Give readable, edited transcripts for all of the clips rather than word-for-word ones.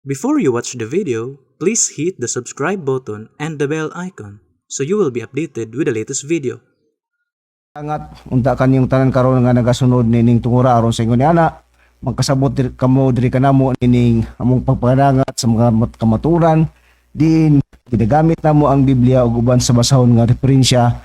Before you watch the video, please hit the subscribe button and the bell icon so you will be updated with the latest video. Angat unta kaniyong tanan karon nga nagasunod nining tungura aron sa ingon ni ana magkasabot kamo diri kanamo nining among pagpadangat sa mga kamaturan, diin ginagamit namo ang Biblia ug uban sa basahon nga referensya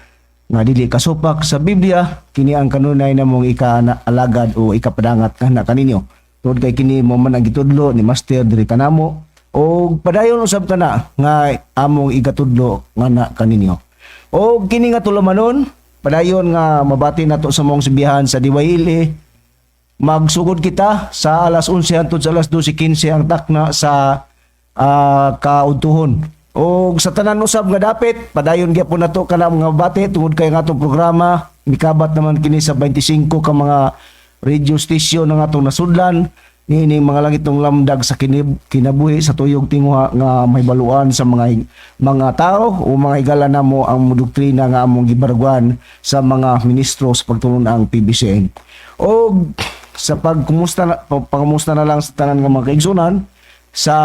nga dili kasupak sa Biblia. Kini ang kanunay namong ika-alagad o ikapadangat kana kaninyo tungod kay kini mo man ang gitudlo ni Master diri kanamo og padayon usab kana nga among igatudlo nga na kaninyo. Og kini nga tulumanon, padayon nga mabati nato sa mong sibihan sa Diwaili. Magsugod kita sa alas 11 hangtod sa alas 12:15 ang takna sa kaudtuhon. Og sa tanan usab nga dapit, padayon gyapon nato kana mga bati tungod kay ang atong programa mikabat naman kini sa 25 ka mga radio station ng atong nasudlan niining mga langitong lamdag sa kinabuhi sa tuyog tinguha nga may baluan sa mga tao o mga higala namo ang doktrina nga among gibarguan sa mga ministro sa pagtulon ang PBCN. O sa pagkumusta na, pangamusta na lang sa tanan nga mga kaigsunan sa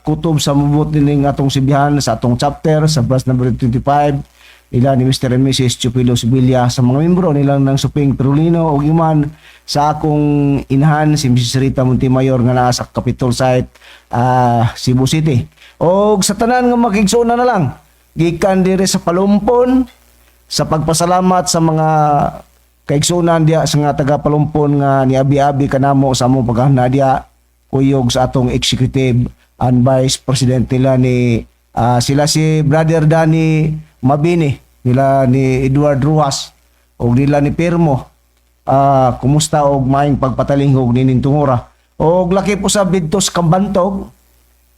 kutob sa mubot nining atong sibihan sa atong chapter sa branch number 25 nila ni Mr. and Mrs. Chupilo Sibilia, sa mga membro nilang ng Suping Perulino ug iman sa akong inahan, si Mrs. Rita Montemayor, nga naa sa Capitol Site, Cebu City. Og sa tanan nga makigsuonan na lang gikan diri sa Palumpon, sa pagpasalamat sa mga kaigsuonan diya sa nga taga Palumpon nga niabi-abi kanamo sa among paghahna diya, kuyog sa atong executive and vice president nila ni sila si Brother Danny Mabini, nila ni Edward Ruas og nila ni Pirmo. Kumusta og maayong pagpatalinghog nining tungura. Og laki po sa didto sa Kambantog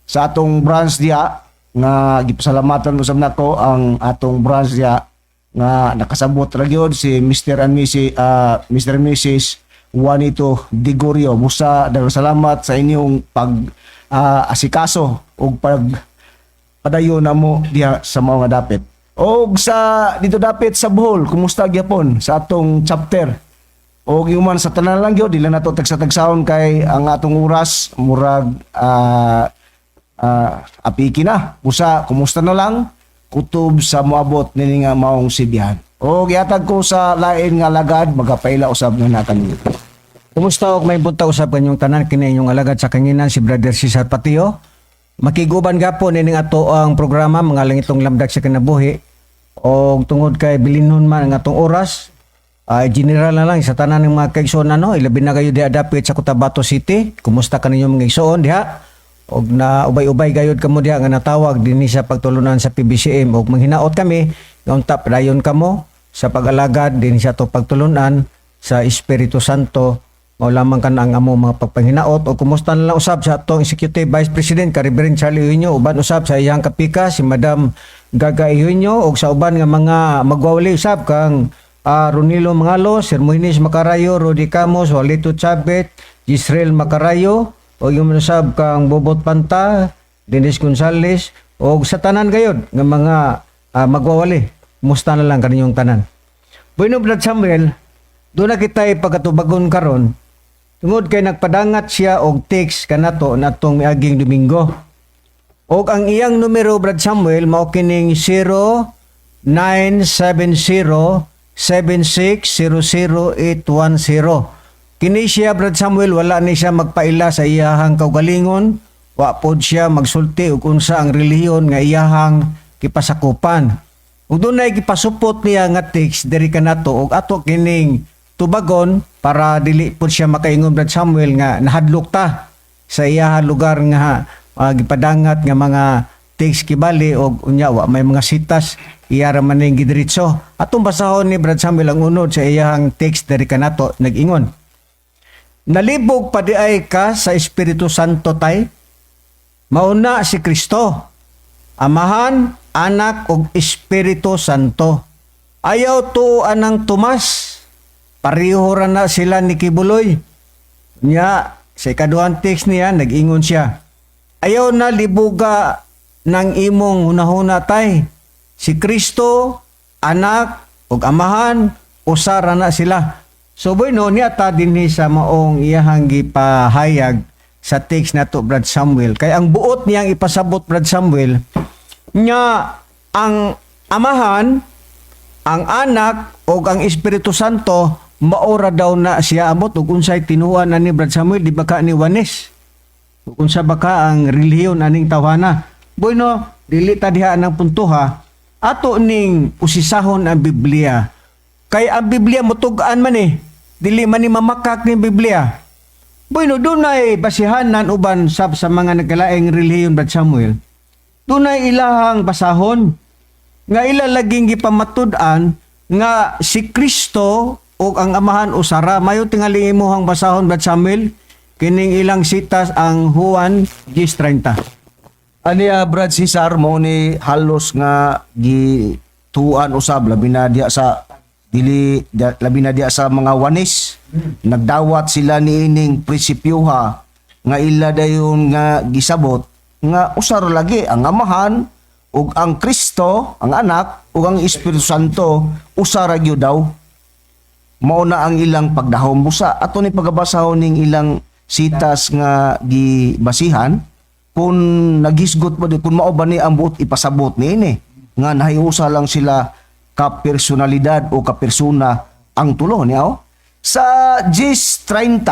sa atong branch diya nga gipasalamatan usab nako ang atong branch diya nga nakasabot ra gyud si Mr. and Mrs. Mr. and Mrs. Juanito Digorio. Busa daghang salamat sa inyong pag asikaso ug pag padayon namo diha sa mga dapit. Og sa dito dapit sa Bohol, kumusta gyapon sa atong chapter? Og yung man sa tanan lang gyud, dili na to tagsa-tagsaon kay ang atong oras murag apiki na. Busa kumusta na lang kutob sa moabot nini nga maong sibihan. Og ihatag ko sa lain nga lagad, magapaila usab nga nakan. Kumusta og may buntag usab kanyong tanan. Kini inyong alagad sa kanginan, si Brother Cesar Patio. Makiguban gapon ining ato ang programa, Mga Langitong Lamdag sa Kinabuhi. Og tungod kay bilinhon man ang atong oras, ay general na lang sa tanan ng mga kaigsoon, ano, ilabi na kayo diha dapit sa Cotabato City. Kumusta kaninyo, mga igsoon diha? Og na ubay-ubay gayud kamo diha nga natawag dinhi sa pagtulunan sa PBCM og manghinaot kami nga unta padayon kamo sa pag-alagad dinhi sa ato pagtulunan sa Espiritu Santo. Mao lamang kan ang amo mga pagpanghinaot. O kumusta na lang usab sa atong Executive Vice President ka Reverend Charlie Eugenio, uban usab sa iyang kapika si Madam Gaga Eugenio, ug sa uban nga mga magwawali usab kang Ronilo Mangalo, Sir Mohinis Macarayo, Rodi Camos, Walito Chabet, Israel Macarayo, o yung usab kang Bobot Panta, Dennis Gonzales, o sa tanan gayod nga mga magwawali. Kumusta na lang kaninyong tanan. Bueno, Brad Samuel, doon na kita pagkatubagon karon tungod kay nagpadangat siya og text kanato natong miaging Domingo. Og ang iyang numero, Brad Samuel, mao kining 0970 7600810. Kini siya, Brad Samuel, wala ni siya magpaila sa iyahang kaugalingon, wa pod siya magsulti og unsa ang relihiyon nga iyahang kipasakupan. Ug dunay gipasupot niya nga text diri kanato og ato kining tubagon para dili pud siya makaingon, Brad Samuel, nga nahadlok ta sa iyaha lugar nga gipadangat nga mga text kibali og unya wa may mga sitas, iya ra man ning gidiretso. Atong basahon ni Brad Samuel ang unod sa iyahang text diri kanato. Nag-ingon, "Nalibog pa di ay ka sa Espiritu Santo, tay? Mauna si Kristo, Amahan, Anak ug Espiritu Santo. Ayaw tuoan ng Tomas. Pareho ra na sila ni Kibuloy." Nya, sa ikaduhang text niya, nag-ingon siya, "Ayaw na libuga ng imong hunahuna, tay. Si Kristo, Anak ug Amahan, usa ra na sila." So bueno, niya ta dinhi sa maong iyahang gipahayag sa sa text nato, Brad Samuel. Kay ang buot niyang ipasabot, Brad Samuel, nga ang Amahan, ang Anak o ang Espiritu Santo maora daw na siya. Amot ug unsay tinuan ani, Brad Samuel? Di ba ka ni Oneness? Ug unsa ba ka ang relihiyon aning tawhana? Bueno, dili ta diha ang puntuha. Ato ning usisahon ang Biblia. Kay ang Biblia mutug-an man eh. Dili man ni mamakak ni Biblia. Bueno, dunay basihanan uban sab sa mga nagkalaing relihiyon, Brad Samuel. Dunay ilahang basahon nga ila laging gipamatud-an nga si Kristo o ang Amahan usara. Mayo tingali imuhang basahon, Brad Samuel, kining ilang sitas, ang Juan 10:30. Aniya, Brad Cesar, mo ni halos nga gituan usab, labi na diha sa dili labi na diha sa mga Oneness. Nagdawat sila niining prinsipyoha nga ila dayon nga gisabot nga usar lagi ang Amahan ug ang Kristo ang Anak ug ang Espiritu Santo, usara gyud daw. Mao na ang ilang pagdahom. Busa ato ni pagabasahon ning ilang sitas nga gibasihan kung naghisgot mo di kung mao ba ni ang buot ipasabot niini nga nahiusa lang sila ka personalidad o ka persona ang tulo niya. Oh, sa 10:30,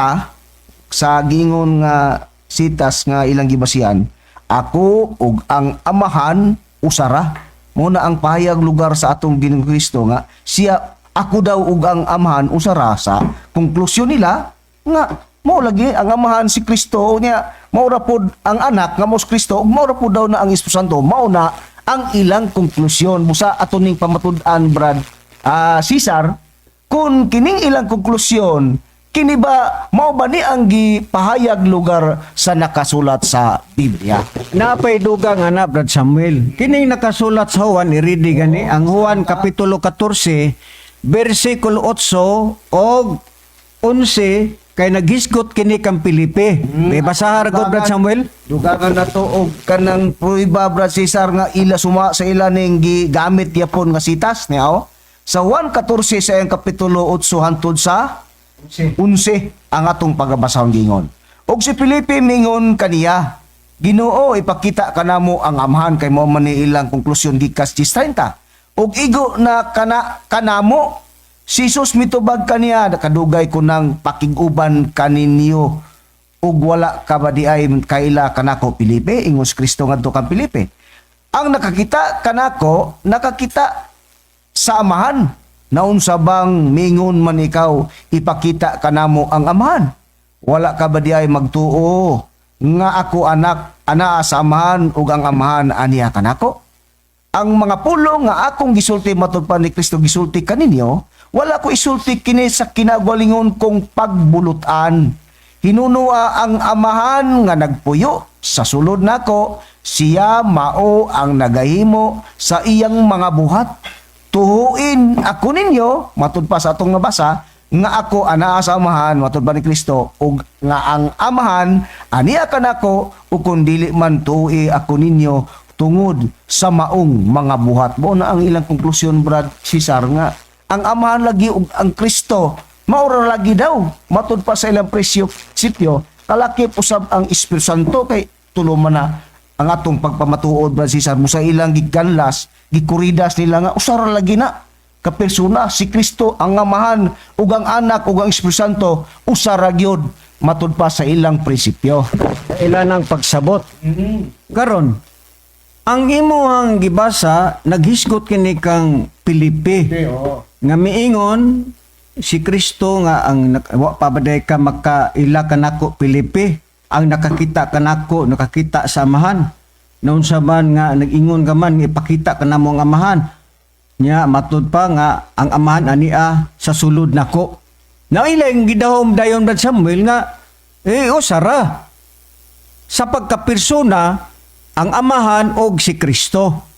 sa gingon nga sitas nga ilang gibasihan, "Ako ug ang Amahan usara." Mo na ang pahayag lugar sa atong Ginoong Kristo nga siya, ako daw ug ang Amahan usara. Sa konklusyon nila nga mao lagi ang Amahan si Kristo niya, mao ra pod ang Anak nga mao si Kristo, ug mao ra pod daw na ang Espiritu Santo. Mao na ang ilang konklusyon. Busa ato ning pamatud-an, Brad Cesar, kung kining ilang konklusyon kini ba, mao ba ni ang gipahayag lugar sa nakasulat sa Biblia? Napay dugang ana, Brad Samuel. Kining nakasulat sa Juan, iridi gani ang Juan kapitulo 14 versikulo 8 og 11, kay naghisgot kini kang Felipe. May basaha ra gud, Brad Samuel. Dugangan na to og kanang prueba, Brad Cesar, nga ila suma sa ila ning gigamit yapon nga sitas niya. Oh. Sa 1:14 sa iyang kapitulo 8 hantod sa 11 ang atong pagabasahon gingon. "Og si Felipe mingon kaniya, 'Ginoo, ipakita kanamo ang Amahan,' kay mao man ni ilang konklusyon gikas 10:30. 'Ug igo na kana kanamo.' Si Jesus mitubag kaniya, 'Kadugay ko nang pakig-uban kaninyo ug wala ka ba di ay kaila kanako, Felipe?' Ingon si Kristo ngadto kang Felipe. 'Ang nakakita kanako, nakakita sa Amahan. Naunsa bang mingon man ikaw, 'Ipakita kanamo ang Amahan'? Wala ka ba di ay magtuo nga ako anak anaa sa Amahan ug ang Amahan aniya kanako? Ang mga pulong nga akong gisulti,' matud pa ni Kristo, 'gisulti kaninyo, wala ko isulti kini sa kinagalingon kong pagbulutan. Hinunua ang Amahan nga nagpuyo sa sulod nako, siya mao ang nagahimo sa iyang mga buhat. Tuhuin ako ninyo,' matud pa sa atong nabasa, 'nga ako anaa sa Amahan,' matud pa ni Kristo, 'ug nga ang Amahan aniya kanako, ug kun dili man, tuhi ako ninyo tungod sa maong mga buhat." Mo na ang ilang konklusyon, Brad Cesar, nga ang Amahan lagi ug ang Kristo maura lagi daw, matud pa sa ilang presyo sityo. Kalakip usab ang Espiritu Santo kay tulo man na ang atong pagpamatuod, Brad Cesar, mo sa ilang giganlas, gikuridas nila nga usara lagi na ka persona si Kristo, ang Amahan ug ang Anak ug ang Espiritu Santo, usara gyud matud pa sa ilang prinsipyo. Ilan ang pagsabot. Karon, ang imuhang gibasa, naghisgot kini kang Felipe nga miingon si Kristo nga ang wa pa ba day ka makaila kanako, Felipe? Ang nakakita kanako, nakakita sa Amahan. Naunsa man nga nag-ingon ka man nga ipakita kanamo ang Amahan? Nya matud pa nga ang Amahan ania sa sulod nako. Na ilang gidahom dayon, Brad Samuel, nga eh usara sa pagkapersona ang Amahan og si Kristo.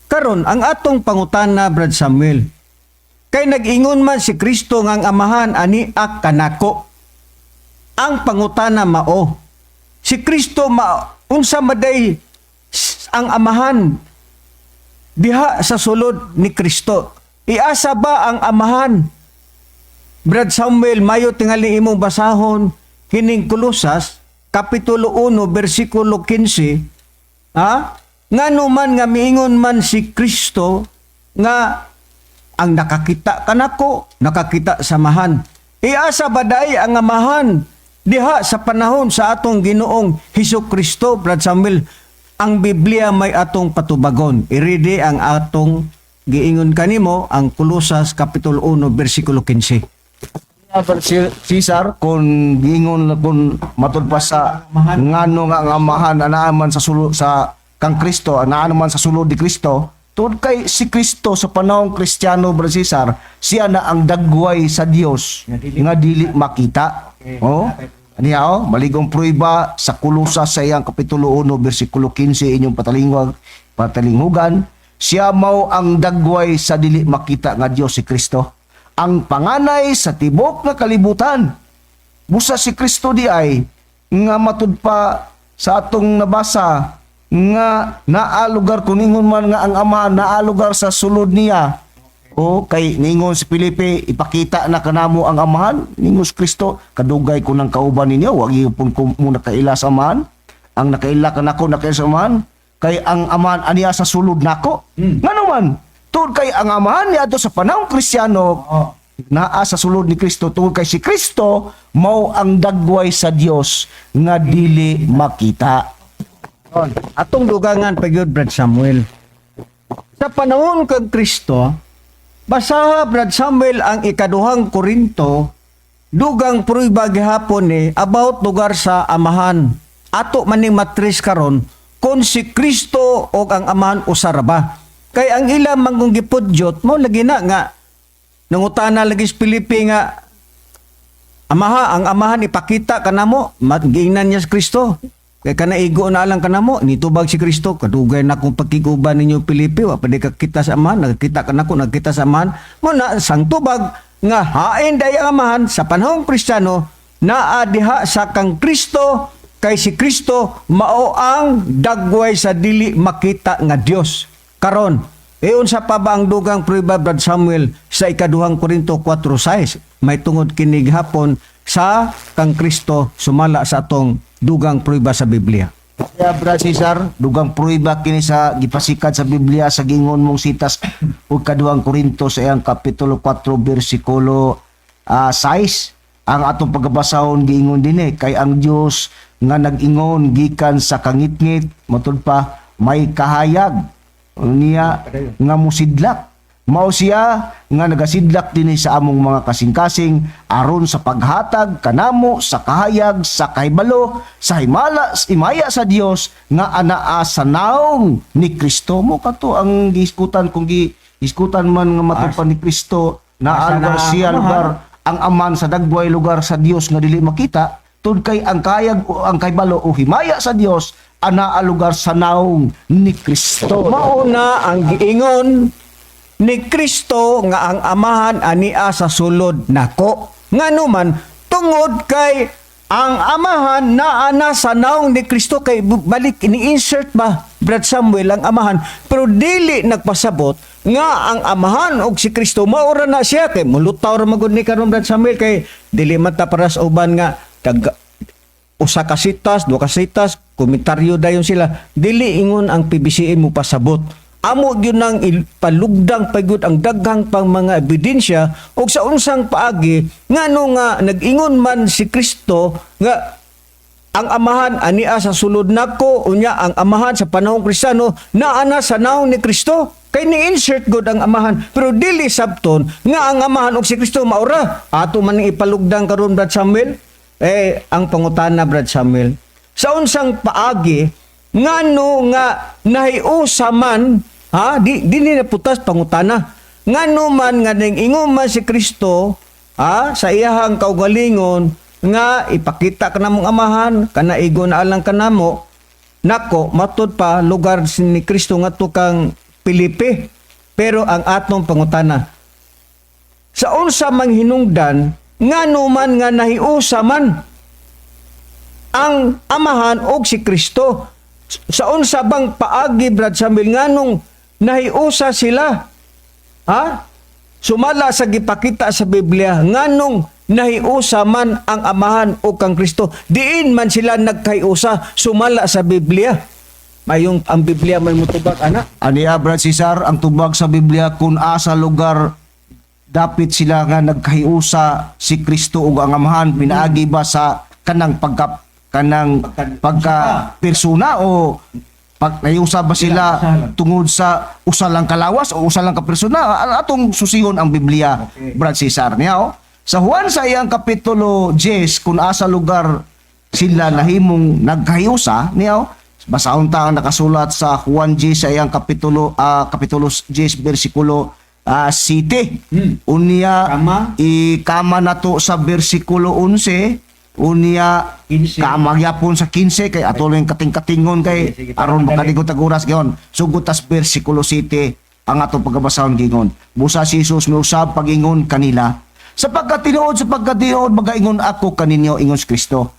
Karon, ang atong pangutana, Brad Samuel, kay nag-ingon man si Kristo nga ang Amahan ani kanako. Ang pangutana mao, si Kristo ma unsa maday ang Amahan diha sa sulod ni Kristo? Iasa ba ang Amahan? Brad Samuel, mayo tingali imong basahon kining Kolosas Kapitulo 1, versikulo 15, ha? Ngano man nga miingon man si Kristo nga ang nakakita kanako, nakakita sa Amahan? Iasa ba day ang Amahan diha sa panahon sa atong Ginoong Hesus Kristo, Brad Samuel? Ang Biblia may atong patubagon. Iridi ang atong giingon kanimo, ang Kolosas Kapitulo 1 versikulo 15. Cesar, kung giingon, kung matud pa sa ngano nga ang Amahan anaa man sa sulod sa kang Kristo, anaa man sa sulod ni Kristo, tungod kay si Kristo sa panahong Kristiyano, Brother Cesar, siya na ang dagway sa Dios nga dili makita. Oh, aniya, oh, maligong prueba sa Kolosas sa iyang kapitulo 1 bersikulo 15, inyong patalingwag patalinghugan. Siya mao ang dagway sa dili makita nga Dios, si Kristo, ang panganay sa tibok nga kalibutan. Busa si Kristo di ay nga matud pa sa atong nabasa nga naa lugar, kung ingon man nga ang Ama naa lugar sa sulod niya. O kay ningon si Felipe, "Ipakita na kanamo ang Amahan." Ningon si Kristo, "Kadugay ko nang kauban ninyo, wag gyapon ko mo nakaila sa Amahan. Ang nakaila kanako, nakaila sa Amahan, kay ang Amahan aniya sa sulod nako." Ngano man? Tungod kay ang Amahan niadto sa panahong Kristiyano naa sa sulod ni Kristo, tungod kay si Kristo mao ang dagway sa Dios nga dili makita. Atong dugangan pa gyud, Brad Samuel. Sa panahon kang Kristo, basaha, Brad Samuel, ang Ikaduhang Korinto, dugang pruiba gihapon ni about lugar sa Amahan. Ato maning matris karon kung si Kristo o ang Amahan usa ra ba. Kay ang ila manggong gipudyot mo lagi na nga nangutana lagi si Felipe nga, "Amaha, ang Amahan ipakita kanamo." Giingnan niya si Kristo, "Kay kanaigo na lang kanamo." Nitubag si Kristo, "Kadugay na akong pakiguban ninyo, Felipe, wa pa di ka kita sa Amahan. Nagkita kanako, nagkita sa Amahan." Mo na sang tubag nga hain day ang Amahan sa panahong Kristiyano naa diha sa kang Kristo, kay si Kristo mao ang dagway sa dili makita nga Dios. Karon, e unsa pa ba ang dugang prueba, Brad Samuel, sa Ikaduhang Korinto 4:6 may tungod kini gihapon sa kang Kristo sumala sa atong dugang prueba sa Biblia? Kaya, Brad Cesar, dugang prueba kini sa gipasikat sa Biblia sa gingon mong sitas ug Kaduhang Korinto sa iyang kapitulo 4 bersikulo 6. Ang atong pagkabasahon, giingon dinhi, kay ang Dios nga nag-ingon gikan sa kangitngit, matud pa may kahayag niya nga musidlak, mao siya nga nagasidlak dinhi sa among mga kasing-kasing aron sa paghatag kanamo sa kahayag sa kahibalo sa himala himaya sa Dios nga anaa sa naong ni Kristo. Mo kato ang gihisgutan, kung gihisgutan man nga matud pa ni Kristo naa Asa lugar na siya ang lugar ang Aman sa dagway lugar sa Dios nga dili makita, tud kay ang kayag o ang kahibalo o himaya sa Dios anaa lugar sa naong ni Kristo. Mao na ang giingon ni Kristo nga ang Amahan ania sa sulod nako. Ngano man? Tungod kay ang Amahan naa na sa naong ni Kristo, kay balik ni-insert ba, Brad Samuel, ang Amahan, pero dili nagpasabot nga ang Amahan og si Kristo maura na siya, kay mulutaw ra magud ni karon, Brad Samuel, kay dili man ta paras uban nga tag usa ka sitas, duha ka sitas, komentaryo dayon sila. Dili ingon ang PBCM mo pasabot. Amo gyud nang palugdang pagud ang daghang pang mga ebidensya og sa unsang paagi ngano nga nag-ingon man si Kristo nga ang Amahan ania sa sulod nako, unya ang Amahan sa panahong Kristiyano naa na sa naong ni Kristo, kay ni-insert god ang Amahan, pero dili sabton nga ang Amahan og si Kristo maura. Ato man ning ipalugdang karon, Brad Samuel. Eh ang pangutana, Brad Samuel, sa unsang paagi ngano nga nahiusa man, ha, di di ni naputas pangutana, ngano man nga ning ingon man si Kristo, ha, sa iyahang kaugalingon nga ipakita ka namong Amahan, kanaigo na alang kanamo nako, matud pa lugar ni Kristo ngadto kang Felipe? Pero ang atong pangutana, sa unsa mang hinungdan ngano man nga nahiusa man ang Amahan og si Kristo? Sa unsa bang paagi, Brad Samuel, nganong nahiusa sila, ha? Sumala sa gipakita sa Biblia, nganong Nahiusa man ang Amahan o kang Kristo. Diin man sila nagkahiusa sumala sa Biblia. Mayong ang Biblia man motubag ana. Aniya, Brad Cesar, ang tubag sa Biblia kung asa lugar dapit sila nga nagkahiusa si Kristo ug ang Amahan, pinaagi ba sa kanang pagka persona o pag nahiusa ba sila tungod sa usa lang kalawas o usa lang ka persona? Atong susihon ang Biblia, Brad Cesar, niya oh. Sa Juan sa iyang kapitulo 10, kung asa lugar sila nahimong nagkahiusa niya oh. Basahon ta ang nakasulat sa Juan 10 sa iyang kapitulo 10 bersikulo 7. Unya Kama. Ikama nato sa bersikulo 11, unya 15. kama gyapon sa 15 kay ato lang kating-katingon kay Sige, sige, para aron madali. makaligot tag oras giyon. Sugot tas bersikulo 7 ang atong pagkabasahon gingon. Busa si Jesus miusab pagingon kanila. Sapagkat tinuod magaingon ako kaninyo, ingon si Kristo.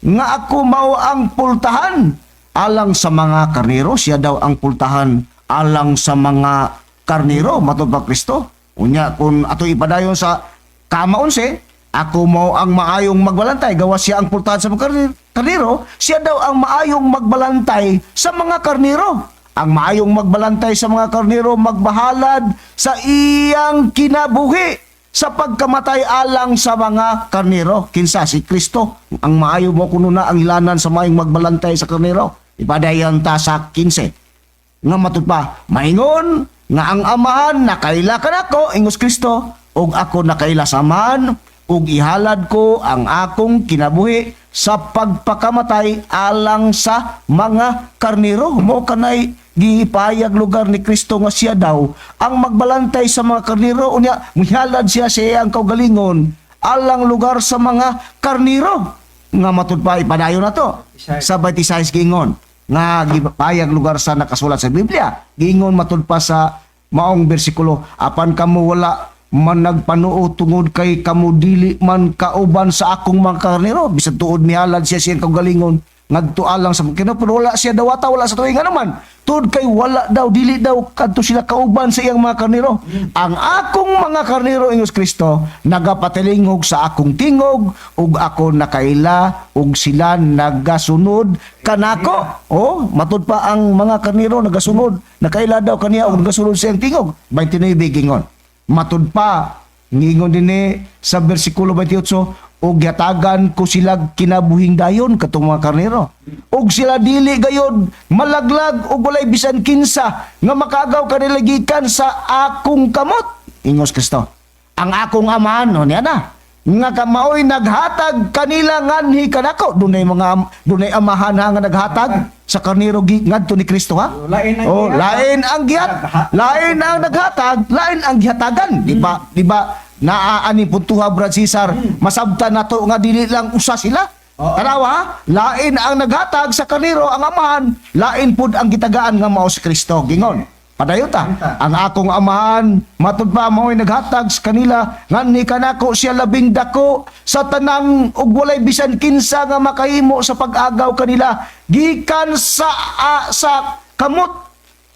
Nga ako mao ang pultahan alang sa mga karnero. Siya daw ang pultahan alang sa mga karnero, matod pa Kristo. Unya kung ato ipadayon sa kama 11, ako mao ang maayong magbalantay, gawas siya ang pultahan sa mga karnero, siya daw ang maayong magbalantay sa mga karnero. Ang maayong magbalantay sa mga karnero magbahalad sa iyang kinabuhi sa pagkamatay alang sa mga karnero. Kinsa si Kristo? Ang maayo mo kuno na ang hilanan sa maayong magbalantay sa karnero. Ipadayon ta sa 15. Nga matud pa, maingon nga ang Amahan nakaila kanako, ingos Kristo, ug ako nakaila sa Amahan, ug ihalad ko ang akong kinabuhi sa pagpakamatay alang sa mga karnero. Mo kanay gipayag lugar ni Kristo nga siya daw ang magbalantay sa mga karnero, unya mihalad siya sa iyang kaugalingon alang lugar sa mga karnero. Nga matud pa, ipadayon na to sa 26, gingon nga gipayag lugar sa nakasulat sa Biblia. Giingon matud pa sa maong bersikulo, apan kamo wala man nagpanuo tungod kay kamo dili man kauban sa akong mga karnero. Bisan tuod mihalad siya siyang kaugalingon ngadto alang sa kino, pero wala siya dawata, wala sa tuig naman tuod kay wala daw, dili daw kadto sila kauban sa iyang mga karnero. Ang akong mga karnero, ingos Kristo, nagapatilingog sa akong tingog, ug ako nakaila ug sila nagasunod kanako. Oh, matud pa ang mga karnero nagasunod, nakaila daw kaniya ug nagasunod sa iyang tingog. 29, gingon matud pa, ngingon dinhi sa bersikulo 28, ug yatagan ko sila kinabuhing dayon, katong mga karnero. Ug sila dili gayod malaglag ug walay bisan kinsa nga makagaw kanila gikan sa akong kamot. Ingos Kristo. Ang akong Amahan, no niya na, nga kamaoy naghatag kanila nganhi kanako. Dunay amahan ha nga naghatag sa karnero ngadto ni Kristo ha. Lain ang Oh, gihatag. lain ang gihat, lain ang naghatag, lain ang gihatagan, di ba? Di ba? Naa ani puntuha, Brad Cesar, masabtan nato nga dili lang usa sila. Tanawa ha? Lain ang naghatag sa karnero, ang Amahan, lain pud ang gitagaan nga mao si Kristo. Gingon. Padayon ta. Ang akong Amahan, matud pa, mao'y naghatag sa kanila nganhi kanako. Siya labing dako sa tanang ug walay bisan kinsa nga makahimo sa pag-agaw kanila gikan sa kamot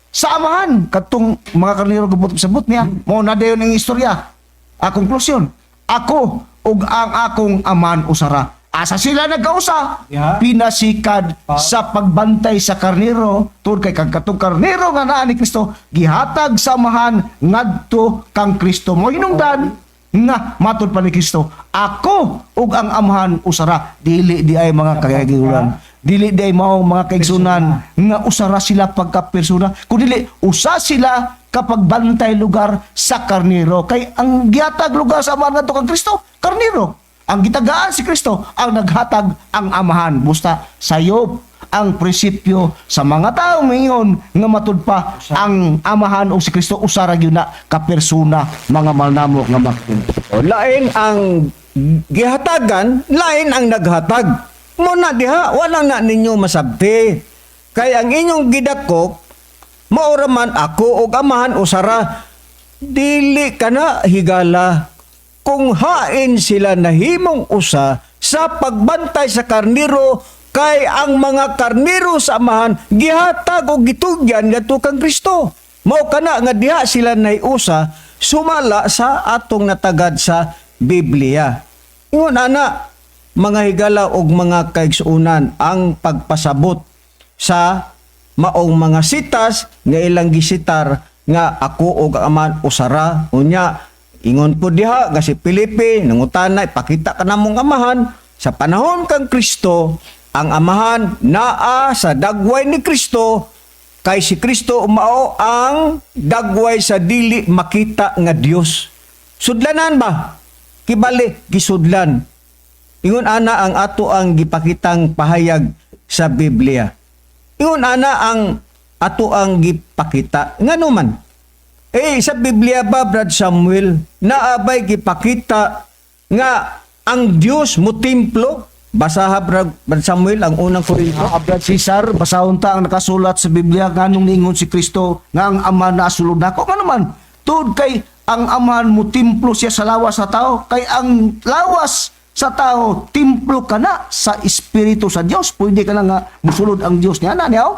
sa Amahan. Katong mga karnero gabot sa but niya. Mo na dayon ang istorya. A konklusyon, ako ug ang akong Amahan usara. Asa sila nagkausa? Pinasikad sa pagbantay sa karnero, tungod kay kang katong karnero nga naa ni Kristo gihatag sa Amahan ngadto kang Kristo. Mo hinungdan nga matud pa ni Kristo, ako ug ang Amahan usara. Dili di ay mga kagagiuran, dili di ay mao mga kaigsunan nga usara sila pagka persona, kun dili usa sila kapag bantay lugar sa karnero, kay ang gihatag lugar sa Amahan ngadto kang Kristo, karnero. Ang gitagaan si Kristo, ang naghatag ang Amahan. Busta sayop ang prinsipyo sa mga taong mingon nga matud pa ang Amahan o si Kristo usara gyud na ka persona, mga malnamo nga makinig. O, lain ang gihatagan, lain ang naghatag. Muna diha, wala na ninyo masabti. Kay ang inyong gidakop, maura man ako og Amahan usara. Dili ka na higala. Kung hain sila nahimong usa sa pagbantay sa karniro, kay ang mga karniro sa Amahan gihatag og gitugyan ngadto kang Kristo. Mao kana nga diha sila nahiusa sumala sa atong natagad sa Biblia. Ingon ana, mga higala og mga kaigsuonan, ang pagpasabot sa maong mga sitas nga ilang gisitar nga ako og ang Amahan usara. Unya ingon po diha nga si Felipe nangutana, "Ipakita ka namong Amahan." Sa panahon kang Kristo, ang Amahan naa sa dagway ni Kristo, kay si Kristo mao ang dagway sa dili makita nga Dios. Sudlanan ba? Kibali gisudlan. Ingon ana ang ato ang gipakitang pahayag sa Biblia. Ingon ana ang ato ang gipakita. Ngano man? Eh, sa Biblia ba, Brad Samuel, naabay gipakita nga ang Dios mo templo? Basaha, Brad Samuel, ang Unang Korinto. Ah, Brad Cesar, basahon ta ang nakasulat sa Biblia nganong niingon si Kristo nga ang Ama nasulod nako. Ngano man? Tungod kay ang Amahan mo templo siya sa lawas sa tao, kay ang lawas sa tao templo ka na sa Espiritu sa Dios. Pwede ka na nga musulod ang Dios niya na niya.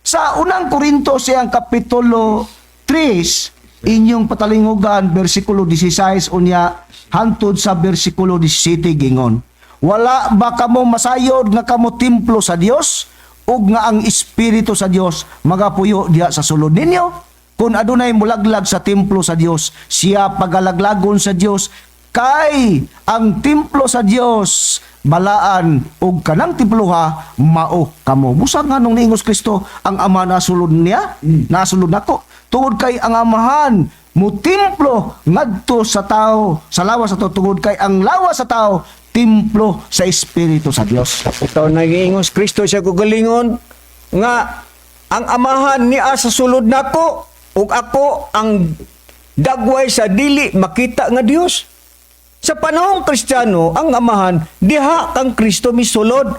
Sa Unang Korinto siyang kapitulo 3, inyong patalingugan bersikulo 16 unya hantod sa bersikulo 17, gingon: "Wala ba kamo masayod nga kamo templo sa Dios ug nga ang Espiritu sa Dios magapuyo diha sa sulod ninyo? Kung adunay mulaglag sa templo sa Dios, siya pagalaglagon sa Dios, kay ang templo sa Dios balaan ug kanang temploha mao kamo." Busa nganong niingos Kristo ang Ama nasulod niya, nasulod nako? Tungod kay ang Amahan mo templo ngadto sa tao, sa lawas sa tao, tungod kay ang lawas sa tao templo sa Espiritu sa Dios. Ito nagiingos Kristo siya kugalingon nga ang Amahan niya sa sulod nako ug ako ang dagway sa dili makita nga Dios. Sa panahong Kristiyano, ang Amahan diha kang Kristo misulod.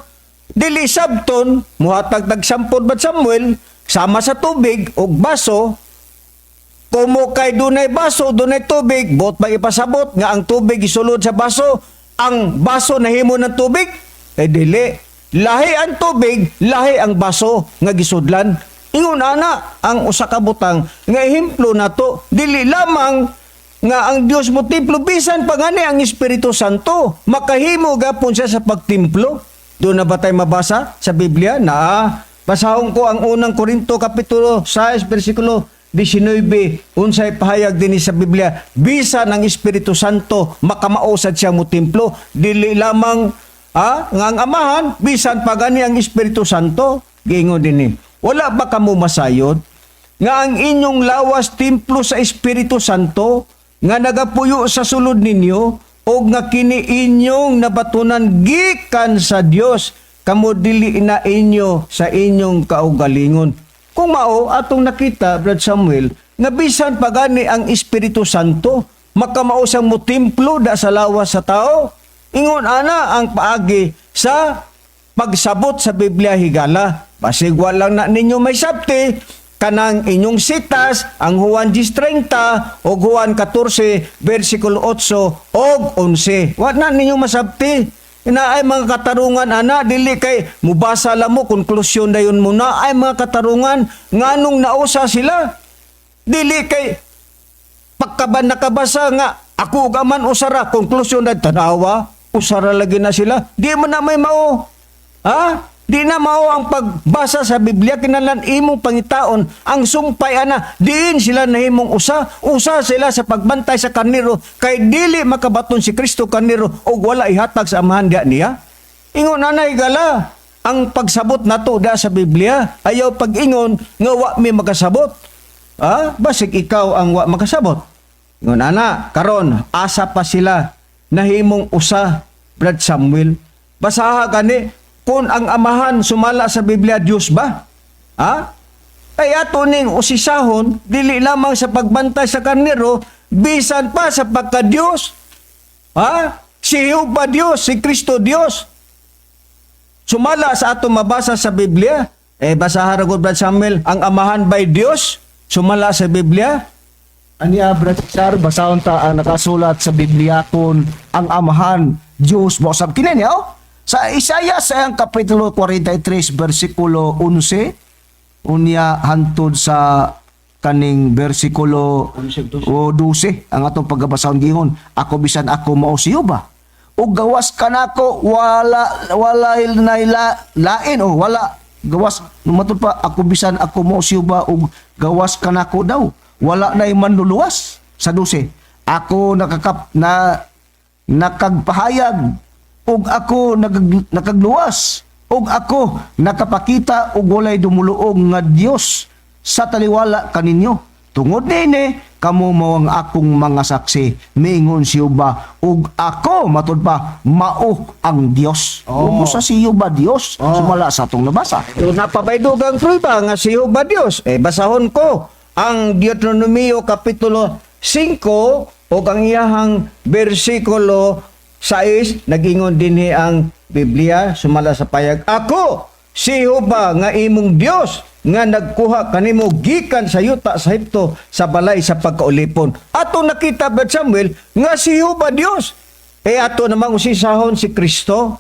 Dili sabton muhatag tag sampod, Brad Samuel, sama sa tubig ug baso. Kumo kay dunay baso, dunay tubig, bot pa ipasabot nga ang tubig isulod sa baso, ang baso nahimo ng tubig? Eh dili. Lahi ang tubig, lahi ang baso nga gisudlan. Ingon ana ang usa ka butang nga ehemplo nato, dili lamang nga ang Dios mo templo, bisan pa gani ang Espiritu Santo makahimo gapon siya sa pagtimplo. Doon na ba tayo mabasa sa Biblia? Na basahon ko ang Unang Korinto kapitulo 6 bersikulo 19, unsay pahayag dinhi sa Biblia. Bisan ang Espiritu Santo makamaosad siya mo templo, dili lamang nga ang Amahan, bisan pa gani ang Espiritu Santo. Giingon dinhi, "Wala ba kamo masayod nga ang inyong lawas templo sa Espiritu Santo nga nagapuyo sa sulod ninyo ug nga kini inyong nabatunan gikan sa Dios? Kamo dili na inyo sa inyong kaugalingon." Kung mao atong nakita, Brad Samuel, nga bisan pa gani ang Espiritu Santo makamao siyang motemplo da sa lawas sa tao. Ingon ana ang paagi sa pagsabot sa Biblia, higala. Basig lang na ninyo may sabti kanang inyong sitas ang Juan 10:30 o Juan 14 versikulo 8 og 11. Wa na ninyo masabti. Ina ay mga katarungan ana, dili kay mubasa lang mo, konklusyon dayon mo na ay mga katarungan nganong nausa sila. Dili kay pagkaban nakabasa nga ako ug Aman usara, konklusyon na tanawa, usara lagi na sila. Di mo na may mao, ha? Di na mao ang pagbasa sa Biblia. Kinahanglan imong pangitaon ang sumpay ana diin sila nahimong usa. Usa sila sa pagbantay sa karnero, kay dili makabaton si Kristo karnero og wala ihatag sa Amahan diya niya. Ingon anay gala ang pagsabot nato da sa Biblia. Ayaw pag-ingon nga wa mi makasabot. Ah, basig ikaw ang wa makasabot. Ingon ana, karon asa pa sila nahimong usa, Brad Samuel? Basaha gani kung ang Amahan sumala sa Biblia Dios ba? Ha? Kaya ato ning usisahon dili lamang sa pagbantay sa karnero, bisan pa sa pagka-Dios. Ha? Si Jehovah Dios, si Kristo Dios. Sumala sa ato mabasa sa Biblia, eh basaha ra gud, Brad Samuel, ang Amahan by Dios sumala sa Biblia? Aniya, Brad Cesar, basahon ta ang nakasulat sa Biblia kung ang Amahan Diyos mo sab kini niya, oh. Sa Isaiah sa iyang kapitulo 43 bersikulo 11 unya hantod sa kaning bersikulo o 12 ang atong pagkabasahon gihon, "Ako bisan ako mao si Jehova ug gawas kanako wala wala na lain." O wala gawas, matud pa, "Ako bisan ako mao si Jehova ug gawas kanako daw wala nay manluluwas." Sa 12, "Ako nakakap na nakagpahayag ug ako nakagluwas ug ako nakapakita ug walay dumuluog nga Dios sa taliwala kaninyo. Tungod niini kamo mao ang akong mga saksi, miingon si Jehova, ug ako," matud pa, "mao ang Dios." Oh. Ug usa si Jehova Dios sumala sa atong nabasa. So napabay dugang prueba nga si Jehova Dios. Eh basahon ko ang Deuteronomio kapitulo 5 ug ang iyahang bersikulo 6. Nagingon dinhi ang Biblia sumala sa payag, "Ako si Jehova nga imong Dios nga nagkuha kanimo gikan sa yuta sa Ehipto, sa balay sa pagkaulipon." Ato nakita, Brad Samuel, nga si Jehova Dios. Eh ato namang usisahon si Kristo.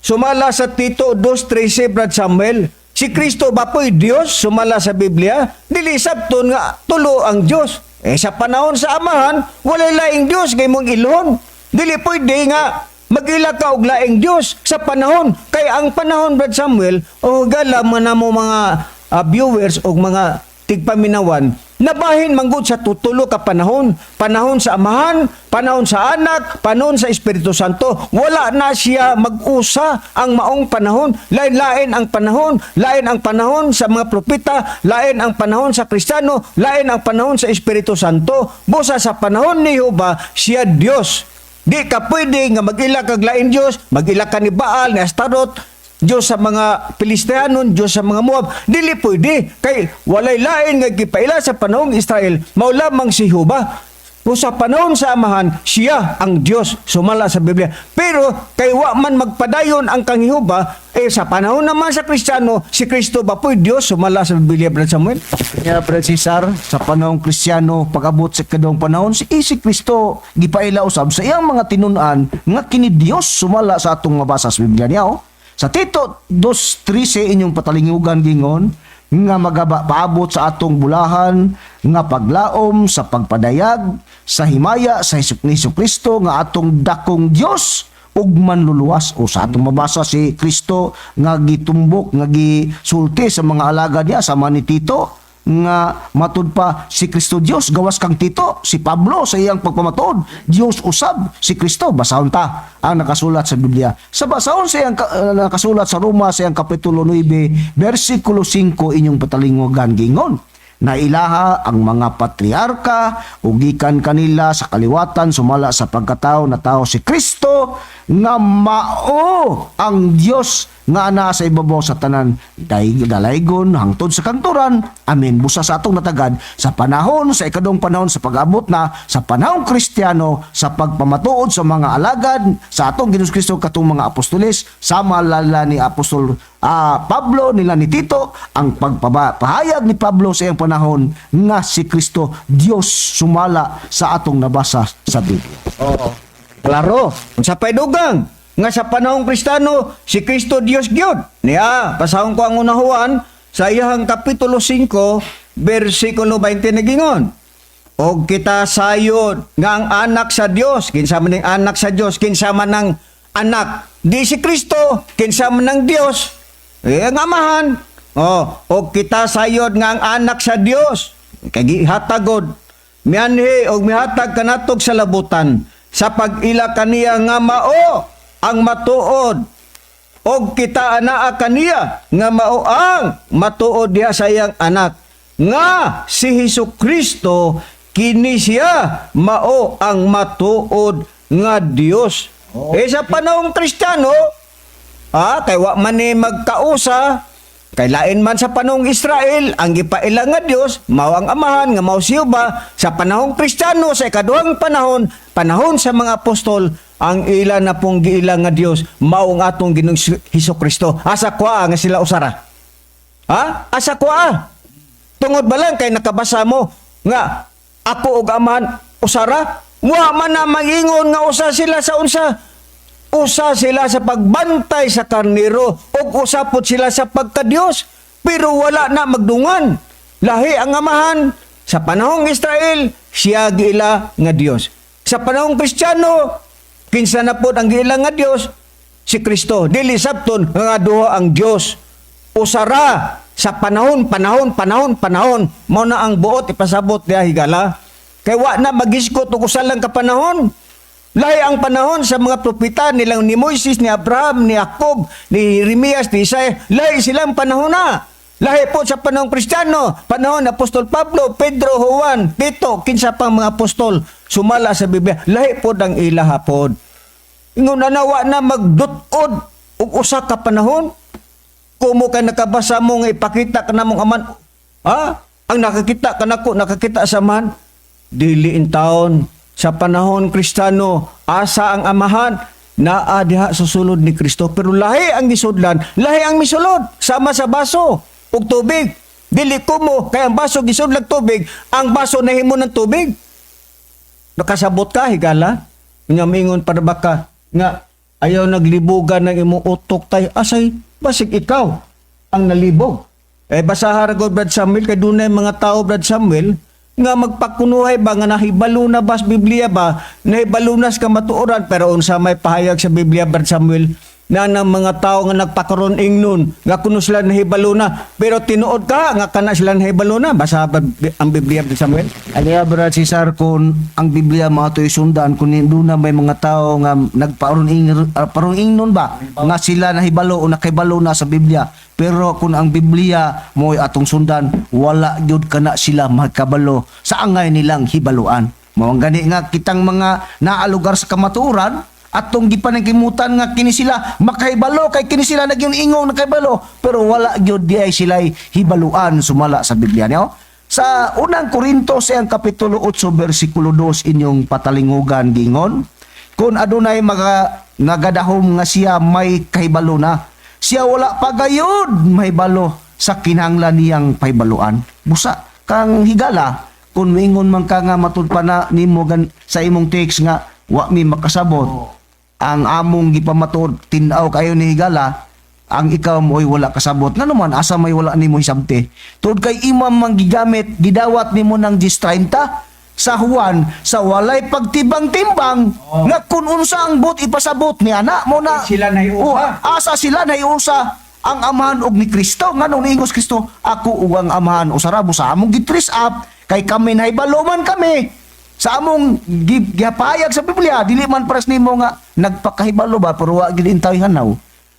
Sumala sa Tito 2.13, Brad Samuel, si Kristo ba po'y Diyos sumala sa Biblia? Dili sabton nga tulo ang Diyos. Eh sa panahon sa Amahan, walay laing Diyos kay mong ilhon. Dili pwede nga mag-ila ka og laing Diyos sa panahon. Kay ang panahon, Brad Samuel, o gala man namo mga viewers o mga tigpaminawan, nabahin manggod sa tutulo ka panahon: panahon sa Amahan, panahon sa Anak, panahon sa Espiritu Santo. Wala na siya mag-usa ang maong panahon. Lain-lain ang panahon. Lain ang panahon sa mga propeta, lain ang panahon sa Kristiyano, lain ang panahon sa Espiritu Santo. Busa sa panahon ni Jehova, siya Dios. Di ka pwede nga mag-ila kag lain Dios, mag-ila ka ni Baal, ni Astarot, Diyos sa mga Filisteanon, Diyos sa mga Moab. Dili pwede. Kay walay lain nga gipaila sa panahong Israel, mao lamang si Jehova. Kung sa panahon sa Amahan, siya ang Diyos sumala sa Biblia. Pero kay wa man magpadayon ang kang Jehova, eh sa panahon naman sa Kristiyano, si Kristo ba po'y Diyos sumala sa Biblia, Brad Samuel? Kaya, Brad Cesar, sa panahong Kristiyano, pag-abot sa kadong panahon, si Kristo gipaila usab sa iyang mga tinun-an nga kini Dios sumala sa atong mabasa sa Biblia niya. Oh. Sa Tito 2.13 inyong patalingugan gingon nga magaba paabot sa atong bulahan nga paglaom sa pagpadayag sa himaya sa Hesus ni Kristo nga atong dakong Dios ug manluluwas. O sa atong mabasa si Kristo nga gitumbok, nga gisulti sa mga alagad niya sama ni Tito nga matud pa si Kristo Dios. Gawas kang Tito, si Pablo sa iyang pagpamatuod, Dios usab si Kristo. Basahon ta ang nakasulat sa Biblia sa basahon sa iyang nakasulat sa Roma sa iyang kapitulo 9 bersikulo 5 inyong patalingugan gingon na ilaha ang mga patriarka ug gikan kanila sa kaliwatan sumala sa pagkatao na tao si Kristo nga mao ang Dios nga naa sa ibabaw sa tanan, dalaygon hangtod sa kangturan. Amen. Busa sa atong natagad sa panahon sa ikadong panahon, sa pag-abot na sa panahong Kristiyano, sa pagpamatuod sa mga alagad sa atong Ginoong Kristo, katong mga apostoles sama lala ni Apostol Pablo, nila ni Tito, ang pagpapahayag ni Pablo sa iyang panahon nga si Kristo Dios sumala sa atong nabasa sa Biblia. Oo. Klaro. Sa paydugang nga sa panahong Kristiyano, si Kristo Dios gyud. Niya, basahon ko ang unahuan sa iyang kapitulo 5, bersikulo 20, nagingon, "Og kita sayod nga ang anak sa Dios." Kinsa man ning anak sa Dios? Kinsa man ang anak? Di si Kristo. Kinsa man ang Dios? Eh ang Amahan. Oh, "Og kita sayod nga ang anak sa Dios kay gihatagod mianhi og mihatag kanatog sa labutan sa pag-ila kaniya nga mao ang matuod, og kita anaa kaniya nga mao ang matuod diha sa iyang anak nga si Hesus Kristo. Kini siya mao ang matuod nga Dios." Eh sa panahong Kristiyano, kay wa man ni magkausa, kay lain man sa panahong Israel, ang gipaila nga Dios mao ang Amahan nga mao si Jehova. Sa panahong Kristiyano, sa ikaduhang panahon, panahon sa mga apostol, ang ila na pong giila nga Dios mao ang atong Ginoong Hesus Kristo. Asa kwa nga sila usara? Ha? Asa kwa? Tungod ba lang kay nakabasa mo nga ako ug Amahan usara? Wa man na mangingon nga usa sila sa unsa. Usa sila sa pagbantay sa karnero ug usa pod sila sa pagkadiyos, pero wala na magdungan. Lahi ang Amahan sa panahong Israel, siya giila nga Dios. Sa panahong Kristiyano, kinsa na pod ang giila nga Dios? Si Kristo. Dili sabton nga duha ang Dios. Usara sa panahon, panahon, panahon, panahon. Mao na ang buot ipasabot diha, higala. Kay wa na magisgot og usa lang ka panahon. Lahi ang panahon sa mga propeta nilang ni Moises, ni Abraham, ni Jacob, ni Jeremias, ni Isaiah. Lahi silang panahon na. Lahi po sa panahon Kristiyano, panahon Apostol Pablo, Pedro, Juan, Tito, kinsa pang mga apostol sumala sa Biblia. Lahi po ang ilaha pod. Ingon na wa na magdutod og usa ka panahon. Kumo kay nakabasa mo nga ipakita ka namong Aman. Ha? Ang nakakita kanako, nakakita sa Amahan. Dili in taon sa panahon Kristiyano, asa ang Amahan? Naa diha sa sulod ni Kristo, pero lahi ang gisudlan, lahi ang misulod, sama sa baso ug tubig. Dili kumo kay ang baso gisudlag tubig, ang baso nahimo ng tubig. Nakasabot ka, higala? Nga mingon para baka nga ayaw naglibugan ng imong utok tay, asay basig ikaw ang nalibog. Eh basaha ra gud, Brad Samuel, kay dunay mga tao, Brad Samuel, nga magpakunuhay ba nga nahibalo na ba sa Biblia ba, nahibalo na sa kamatuoran, pero unsa may pahayag sa Biblia, Brad Samuel, na ng mga tao nga nagpakaron ingnon nga kuno sila nahibalo na, pero tinuod ka nga kana sila nahibalo na? Basa ba ang Biblia, Brad Samuel? Aniya, Brad Cesar, kung ang Biblia mo ato'y sundan, kung doon na may mga tao nga nagparon parong ingnon ba nga sila nahibalo o nakahibalo na sa Biblia, pero kung ang Biblia mo'y atong sundan, wala gyud kana sila magkabalo sa angay nilang hibaluan. Mao ang gani nga kitang mga naalugar sa kamatuoran, atong gipanangkimutan nga kini sila makahibalo kay kini sila nagyong ingong nakahibalo, pero wala gyud di ay sila hibaluan sumala sa Biblia niyo. Sa Unang Korinto sa iyang kapitulo 8 bersikulo 2, inyong patalingugan, gingon, kung adunay mga nagadahom nga siya may kahibalo na, siya wala pa gayud mahibalo sa kinahanglan niyang pahibaluan. Busa kang higala, kung moingon man ka nga matud pa na nimo gan sa imong text nga wa mi makasabot, ang among gipamatuod tin-aw kayo ni higala, ang ikaw mo'y wala kasabot. Nga naman, asa may wala nimo hisabte? Tuod kay imam mang gigamit, gidawat nimo ng 10:30 sa Juan sa walay pagtibang-timbang nga kung unsa ang but ipasabot ni ana mo na. Sila nahiusa. Oh, asa sila nahiusa ang Amahan og ni Kristo? Nganong niingos Kristo, "Ako ug ang Amahan usara"? Sa among gi-trace up kay kami nahibalo man kami sa among gihapayag sa Biblia, dili man pares nimo nga nagpakahibalo ba, pero wa gid intaw hanaw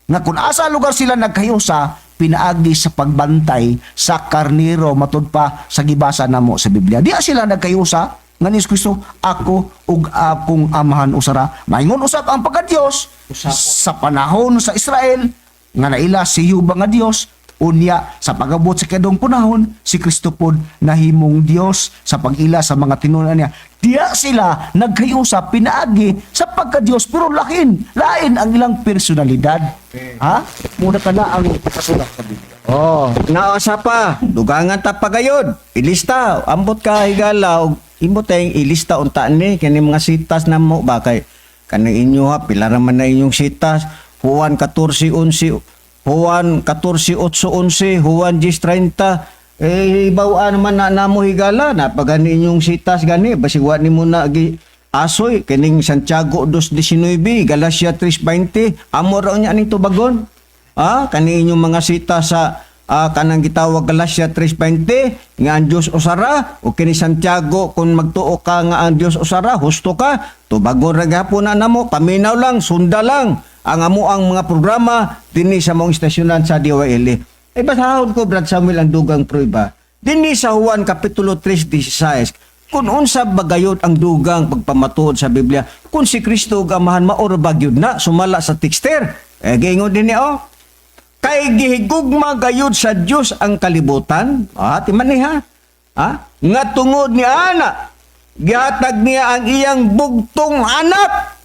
nga kung asa lugar sila nagkahiusa pinaagi sa pagbantay sa karniro, matud pa sa gibasa namo sa Biblia. Diya sila nagkahiusa nga ni Kristo, "Ako ug akong Amahan usara." Maingon usab ang pagka-Dios sa panahon sa Israel nga naila si Yuba nga Dios, unya sa pag-abot sa kadong panahon, si Kristo pod nahimong Dios sa pag-ila sa mga tinunan niya. Diya sila nagkahiusa pinaagi sa pagka-Dios, pero lain lain ang ilang personalidad. Ha, muna ka na ang kasulat sa Biblia. Oh, naasa pa, dugangan ta pagayod. Ilista, ambot ka, higala og imo tayong ilista unta ni kani mga sitas na mo ba, kay kani inyo ha, pila ra man na inyong sitas. Juan 14:11, Juan 14:8-11, Juan 10:30. Eh bawaan man na namo, higala, na pagani inyong sitas gani basig wa nimo na gi asoy kining Santiago 2:19, Galacia 3:20, amo ra unya ning tubagon. Ah, kani inyong mga sita sa kanang gitawag Galatia 3:20 nga ang Dios usara, o kini Santiago, kung magtuo ka nga ang Dios usara, husto ka. Tubagon ra gihapon na namo, paminaw lang, sunda lang ang amo ang mga programa dinhi sa mong istasyonan sa DYLA. Eh basahon ko, Brad Samuel, ang dugang prueba dinhi sa Juan kapitulo 3:16, kung unsa bagayod ang dugang pagpamatuod sa Biblia kung si Kristo ug Amahan mao ra ba gyud na sumala sa texter. Eh giingon dinhi oh, kay gihigugma gayud sa Dios ang kalibutan. Ah, timan ni ha. Ha? Nga tungod ni ana, gihatag niya ang iyang bugtong anak.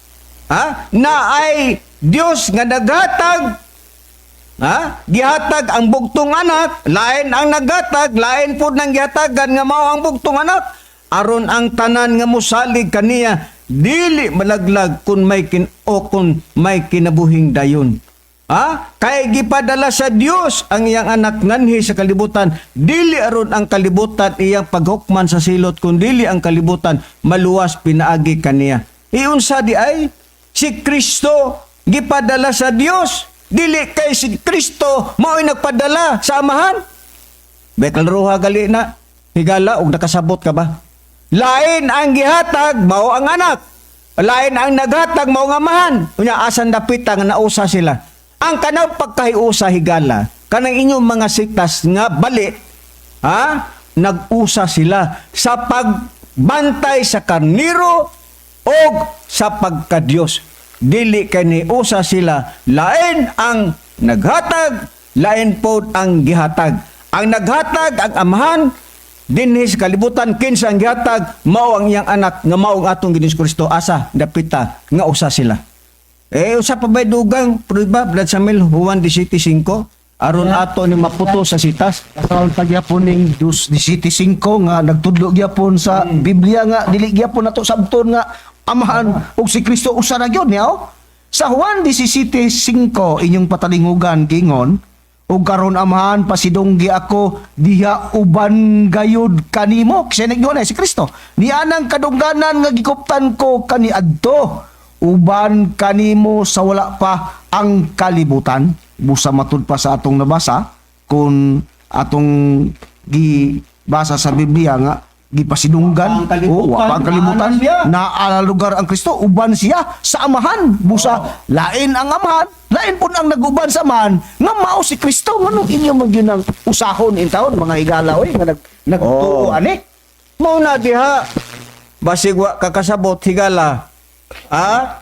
Ha? Na ay Dios nga naghatag. Ha? Gihatag ang bugtong anak, lain ang naghatag, lain pud nang gihatagan nga mao ang bugtong anak. Aron ang tanan nga mosalig kaniya dili malaglag kun may kin o kun may kinabuhing dayon. Ha? Kay gipadala sa Dios ang iyang anak nganhi sa kalibutan, dili aron ang kalibutan iyang paghukman sa silot, kun dili ang kalibutan maluwas pinaagi kaniya. Iunsa di ay si Kristo gipadala sa Dios, dili kay si Kristo mao'y nagpadala sa Amahan. Bekal ruha gali na higala, og nakasabot ka ba? Lain ang gihatag, mao ang anak. Lain ang naghatag, mao ang Amahan. Unya asan dapita nga nausa sila? Ang kanang pagkahiusa, higala, kanang inyong mga sitas nga bali, ha? Nag-usa sila sa pagbantay sa karniro o sa pagkadiyos. Dili kay niusa sila, lain ang naghatag, lain pod ang gihatag. Ang naghatag ang Amahan dinhi sa kalibutan. Kinsa ang gihatag? Mao ang iyang anak nga mao ang atong Ginoong Kristo. Asa dapita nga usa sila? Eh, usa pa ba'y dugang prueba, Brad Samuel? Juan 17:5, aron ato ni maputo sa sitas. Karon pa gyapon ning dus 17:5 nga nagtudlo gyapon sa Biblia nga dili gyapon nato sabton nga Amahan ug si Kristo usa ra gyud niya. Oh. Sa Juan 17:5, inyong patalingugan, gingon, "Ug karon, Amahan, pasidunggi ako diha uban gayud kanimo." Kasi nagyon si Kristo. "Nianang kadungganan nga gikuptan ko kaniadto uban kanimo sa wala pa ang kalibutan." Busa matud pa sa atong nabasa, kung atong gibasa sa Biblia nga gipasidunggan Wa pa ang kalibutan. Oh, wa pa ang kalibutan. Naana siya. Naa lugar ang Kristo, uban siya sa Amahan. Busa lain ang Amahan, lain pud ang naguban sa Amahan nga mao si Kristo. Nganong inyo man gyud ang usahon in taon, mga higala, oy, nga nagtuo ani? Mao na diha. Basig wa kakasabot, higala. Ha?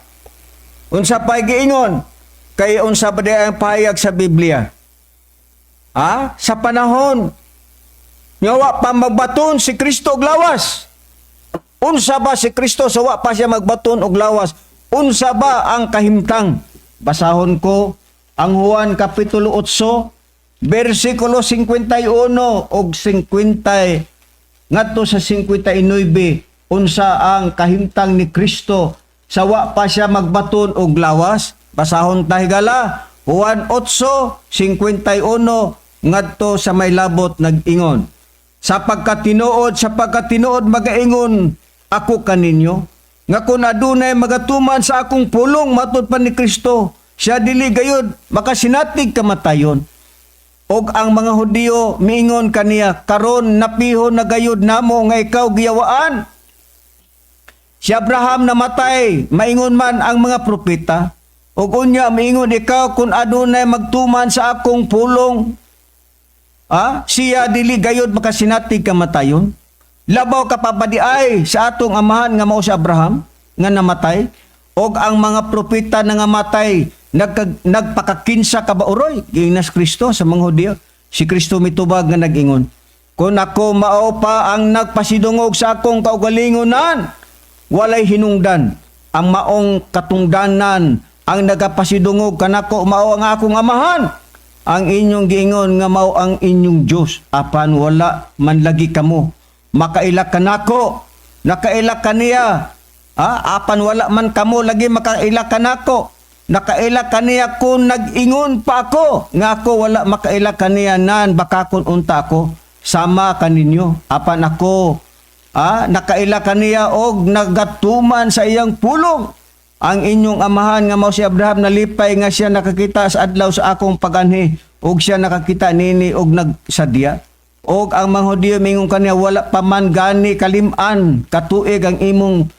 Unsa pa'y giingon? Kay unsa ba di ang pahayag sa Biblia? Ha? Sa panahon nga wa pa magbaton si Kristo og lawas. Unsa ba si Kristo sa wa pa siya magbaton og lawas? Unsa ba ang kahimtang? Basahon ko ang Juan Kapitulo 8 versikulo 51 og 50 ngadto sa 59, unsa ang kahimtang ni Kristo sa wa pa siya magbaton og lawas. Basahon ta, higala. Juan 8:51 ngadto sa may labot, nag-ingon, "Sa pagkatinuod magaingon ako kaninyo nga kung adunay magatuman sa akong pulong," matud pa ni Kristo, "siya dili gayud makasinatig kamatayon." Og ang mga Hudiyo miingon kaniya, "Karon napiho na gayud namo nga ikaw giyawaan. Si Abraham namatay, maingon man ang mga propeta. Ug unya miingon ikaw, kung adunay magtuman sa akong pulong, ah, siya dili gayud makasinatig kamatayon. Labaw ka pa ba di ay sa atong amahan nga mao si Abraham nga namatay? Og ang mga propeta na nga matay, nagpakakinsa ka ba uroy?" Giingnan si Kristo sa mga Hudiyo. Si Kristo mitubag nga nag-ingon, "Kung ako mao pa ang nagpasidungog sa akong kaugalingonan, walay hinungdan ang maong katungdanan. Ang nagapasidungog kanako mao ang akong Amahan, ang inyong giingon nga mao ang inyong Dios. Apan wala man lagi kamo makaila kanako. Nakaila kaniya, ah, apan wala man kamo lagi makaila kanako. Nakaila kaniya kung nag-ingon pa ako nga ako wala makaila kaniya nan, bakakon unta ako sama kaninyo. Apan ako, ah, nakaila kaniya og nagatuman sa iyang pulong. Ang inyong amahan nga mao si Abraham nalipay nga siya nakakita sa adlaw sa akong paganhi, ug siya nakakita nini og nagsadya." Og ang mga Hudiyo mingon kaniya, "Wala pa man gani kaliman katuig ang imong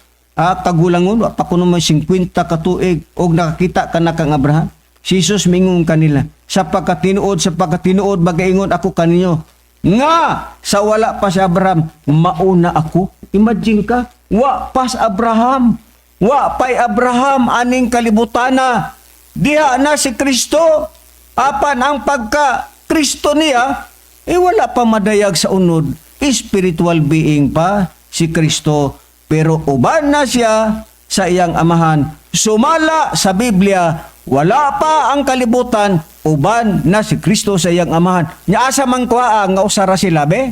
kagulangon, wa pa kuno man 50 katuig og nakakita ka na kang Abraham?" Si Jesus mingon kanila, Sa pagkatinuod magaingon ako kaninyo nga sa wala pa si Abraham, mauna ako." Imagine ka, wa pa si Abraham. Wa pa'y Abraham aning kalibutana. Diha na si Kristo. Apan ang pagka Kristo niya, eh wala pa madayag sa unod. Spiritual being pa si Kristo. Pero uban na siya sa iyang Amahan. Sumala sa Biblia, wala pa ang kalibutan, uban na si Kristo sa iyang Amahan. Nya asa man kuha nga usara sila be?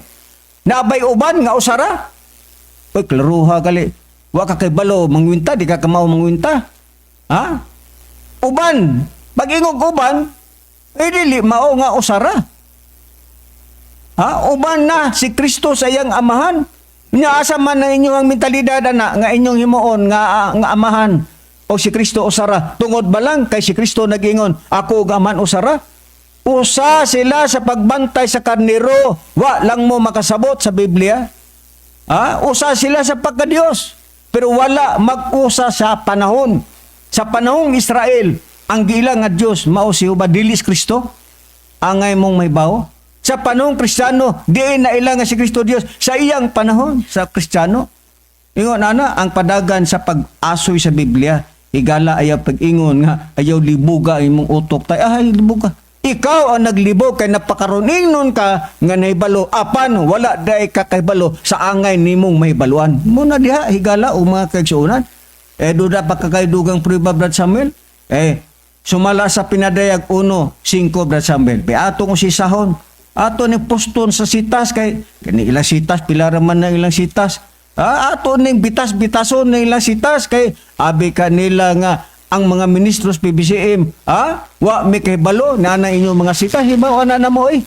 Nabay uban nga usara? Uy, klaruha gali. Wa ka kay balo mangwinta, di ka kamao mangwinta. Ha? Uban Pag-ingog uban, eh dili mao nga usara. Ha? Uban na si Kristo sa iyang amahan. Nya asa man ang inyong mentalidad ana nga inyong himuon nga amahan o si Kristo usara? Tungod ba lang kay si Kristo nag-ingon, "Ako ug amahan usara"? Usa sila sa pagbantay sa karnero. Wa lang mo makasabot sa Biblia. Ha? Usa sila sa pagka-Diyos. Pero wala mag-usa sa panahon. Sa panahong Israel, ang giila nga Diyos mao si Jehova, dili si Kristo. Angay mong may bawo. Sa panahong Kristiyano, diin na ila nga si Kristo Diyos sa iyang panahon sa Kristiyano. Ingon ana ang padagan sa pag-asoy sa Biblia. Higala, ayaw pag-ingon nga ayaw libuga imong utok tay, ay libuga. Ikaw ang naglibog kay napakaron ingnon ka nga nahibalo apan wala day ka kahibalo sa angay nimong mahibaluan. Muna diha, higala o mga kaigsuonan. Eh duda pa ka kay dugang prueba, Brad Samuel. Eh sumala sa Pinadayag 1:5, Brad Samuel. Be atong usisahon. Ato ni poston sa sitas kay kani ilang sitas, pila ra man na ilang sitas. Ah, ato ning bitas-bitason na ilang sitas kay abi kanila nga ang mga ministros PBCM, ah, wa mi kahibalo na na inyong mga sitas, hibaw ana na mo eh.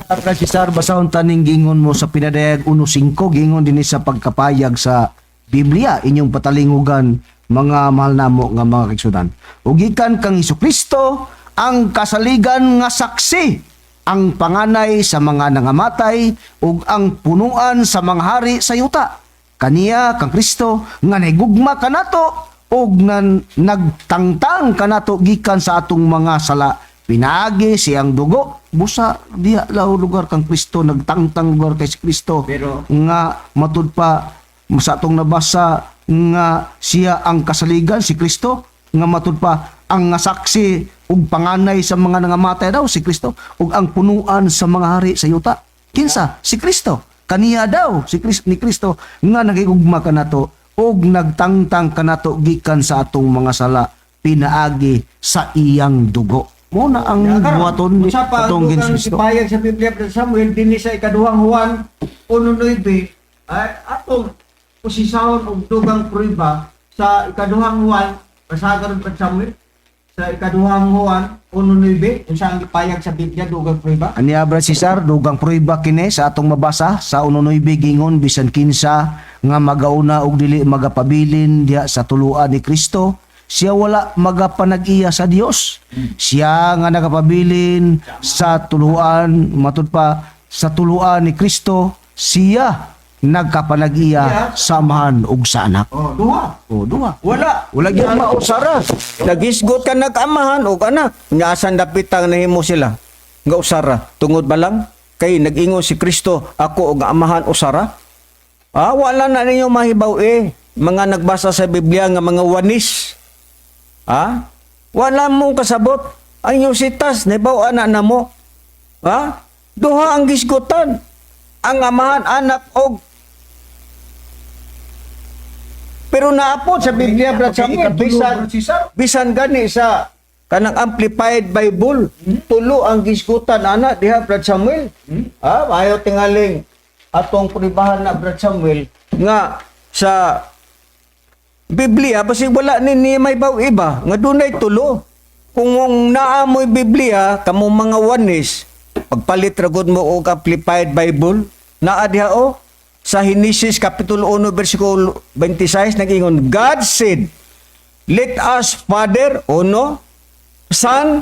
Brad Cesar, basahon taning gingon mo sa Pinadayag 1.5, gingon din sa pagkapayag sa Biblia, inyong patalingugan, mga mahal namo nga mga kaigsuonan. Ug gikan kang Kristo ang kasaligan nga saksi, ang panganay sa mga nangamatay ug ang punuan sa mga hari sa yuta. Kaniya, kang Kristo, nga nahigugma kanato ug nan nagtangtang kanato gikan sa atong mga sala pinaagi siyang dugo. Busa diha law lugar kang Kristo, nagtangtang lugar kay si Kristo. Pero- nga matud pa sa atong nabasa nga siya ang kasaligan, si Kristo, nga matud pa ang nga saksi ug panganay sa mga nangamatay daw si Kristo ug ang punuan sa mga hari sa yuta. Kinsa si Kristo? Kaniya daw si Kristo, ni Kristo nga nagigugma kanato ug nagtangtang kanato gikan sa atong mga sala pinaagi sa iyang dugo. Mo na ang buhaton ni Usa pa ang atong dugang Kristo. ipayag sa Biblia, Brother Samuel, dinhi sa ikaduhang Juan 1:9, ay atong usisahon og dugang prueba sa ikaduhang Juan. Basahan karon, Brother Samuel, sa ikaduhang Juan 1:9, unsa ang ipayag sa Biblia, dugang prueba. Aniya, Brad Cesar, dugang prueba kini sa atong mabasa sa 1:9, gingon, bisan kinsa nga magauna og dili magapabilin diha sa tuluan ni Kristo, siya wala magapanag-iya sa Dios. Siya nga nagapabilin sa tuluan, matud pa sa tuluan ni Kristo, siya nagkapanag-iya sa Amahan ug sa Anak. Oh, duha. O, duha. Wala. Wala gyud Mausara. Nagisgot ka nag-amahan og anak. Nga asan dapitang nahimo sila nga usara? Tungod ba lang kay nag-ingon si Kristo, "Ako og amahan usara"? Ah, wala na ninyo mahibaw eh. Mga nagbasa sa Biblia nga mga wanis. Ah? Wala mong kasabot. Ang inyong sitas, nahibaw ana na mo. Ha? Duha ang gisgutan. Ang amahan, anak, og. Pero naapot sa Biblia, Brad Samuel, bisan, bisan gani sa kanang Amplified Bible, tulo ang gisgutan ana diha, Brad Samuel. Ah, ayaw tingaling atong pribahan na, Brad Samuel, nga sa Biblia basig wala ni may baw iba nga dunay tulo. Kung ang naa mo'y Biblia, kamo mga wanis, pagpalit ra gud mo og Amplified Bible, naa diha o sa Genesis kapitulo 1 versikulo 26, nag-ingon, God said, "Let us Father, uno, Son,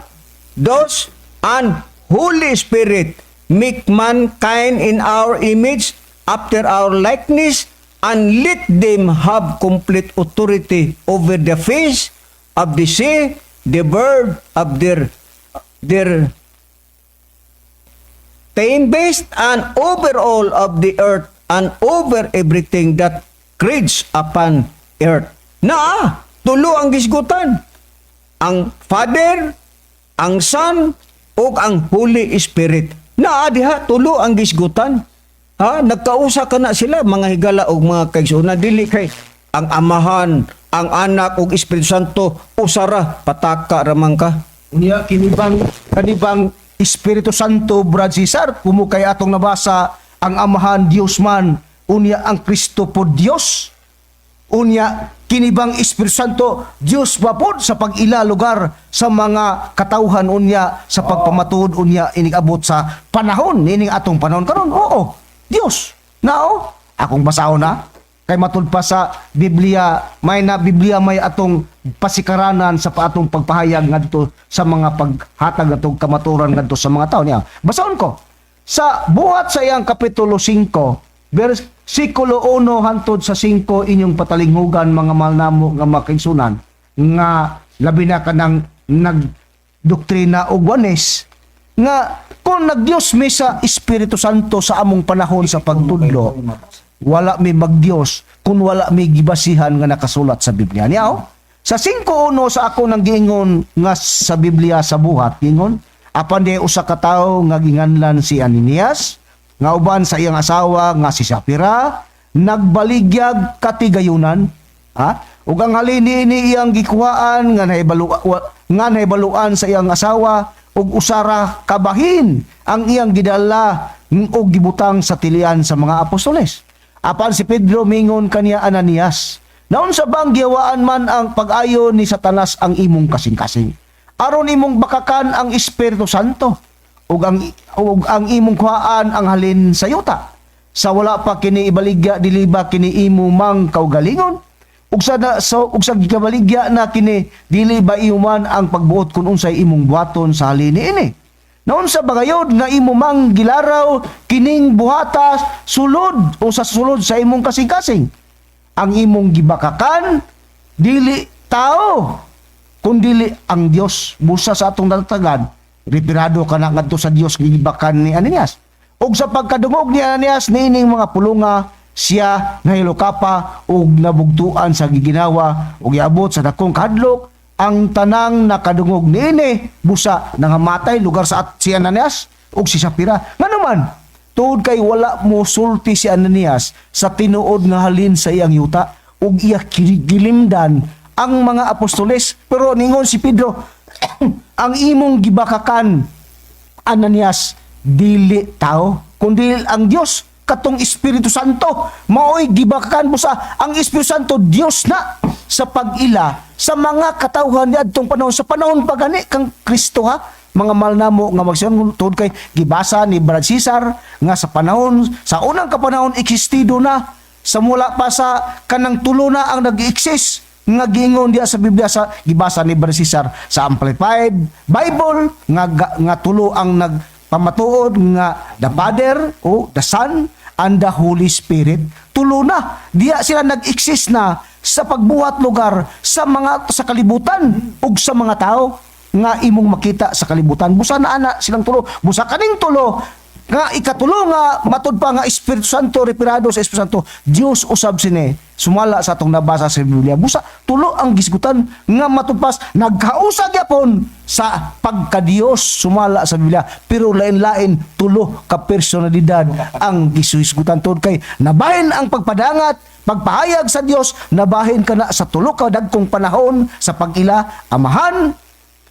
dos, and Holy Spirit make mankind in our image after our likeness and let them have complete authority over the fish of the sea, the bird of their tame beast, and over all of the earth and over everything that creeps upon earth." Na, tulo ang gisgutan. Ang Father, ang Son, ug ang Holy Spirit. Naa diha, tulo ang gisgutan. Ha, nagkausa ka na sila, mga higala ug mga kaigsuonan, dili kay ang Amahan, ang Anak ug Espiritu Santo usara, pataka raman ka. Unya kinibang Espiritu Santo, Brad Cesar, kumo kay atong nabasa ang Amahan Dios man, unya ang Kristo po Dios. Unya Kini bang Espiritu Santo, Dios ba pod sa pag-ila lugar sa mga katawhan unya sa pagpamatuod unya inig-abot sa panahon nining atong panahon karon? Oo, Dios. Nao, akong basahon na kay matud pa sa Biblia, may na Biblia may atong pasikaranan sa atong pagpahayag ngadto sa mga paghatag atong kamaturan ngadto sa mga tao niya. Basahon ko sa Buhat sa iyang kapitulo 5 versikulo 1 hantod sa 5, inyong patalinghugan, mga mahal namo nga makaigsunan nga labi na kanang nagdoktrina og Oneness, nga kung nagdiyos mi sa Espiritu Santo sa among panahon sa pagtudlo, wala mi magdiyos kung wala mi gibasihan nga nakasulat sa Biblia. Niya oh. Sa 5.1 sa ako nang giingon nga sa Biblia sa Buhat, giingon, apan di usa ka tawo nga ginganlan si Ananias, nga uban sa iyang asawa nga si Sapira, nagbaligyag katigayunan, ha? Ug ang halin niini iyang gikuhaan nga nahibaluan sa iyang asawa ug usara kabahin ang iyang gidala og gibutang sa tilian sa mga apostoles. Apan si Pedro mingon kaniya, "Ananias, naunsa bang giyawaan man ang pag-ayo ni Satanas ang imong kasing-kasing aron imong bakakan ang Espiritu Santo ug ang imong kuhaan ang halin sa yuta? Sa wala pa kini ibaligya, dili ba kini imo mang kaugalingon? Ug sa gikabaligya na kini, dili ba imo man ang pagbuot kung unsay imong buhaton sa halin niini? Naunsa ba gayod nga imo mang gilaraw kining buhata sulod o sa sulod sa imong kasing-kasing? Ang imong gibakakan dili tao kundili ang Dios." Busa sa atong natatagan, referado ka na ngadto sa Dios gibakan ni Ananias. Ug sa pagkadungog ni Ananias niining mga pulunga, siya nahilukapa ug nabugtuan sa giginawa, ug giabot sa dakong kahadlok ang tanang nakadungog niini. Busa nangamatay lugar sa at si Ananias ug si Sapira. Ngano man? Tungod kay wala mo sulti si Ananias sa tinuod nga halin sa iyang yuta ug iya gilimdan ang mga apostoles. Pero ningon si Pedro, "Ang imong gibakakan, Ananias, dili tao kundi ang Dios, katong Espiritu Santo maoy gibakan mo." Sa ang Espiritu Santo, Dios na sa pag-ila sa mga katawhan niadtong panahon, sa panahon pa gani kang Kristo ha, mga mahal namo nga magsiyon, tungod kay gibasa ni Brad Cesar nga sa panahon sa unang kapanahon existido na sa mula pa sa kanang tulo na ang nag-exist nga giingon diya sa Biblia, sa gibasa ni Brad Cesar sa Amplified Bible, nga tulo ang nagpamatuod nga the Father o the Son and the Holy Spirit. Tulo na diya sila nag-exist na sa pagbuhat lugar sa mga sa kalibutan ug sa mga tao nga imong makita sa kalibutan. Busa na ana silang tulo. Busa kaning tulo nga ikatulo nga matud pa nga Espiritu Santo, referado sa Espiritu Santo, Dios usab sini sumala sa atong nabasa sa Biblia. Busa tulo ang gisgutan nga matugpas nagkausa gyapon sa pagkadiyos sumala sa Biblia, pero lain-lain tulo ka personalidad ang gisusgutan, tungod kay nabahin ang pagpadangat, pagpahayag sa Dios, nabahin kana sa tulo ka dagkong panahon sa pag-ila: Amahan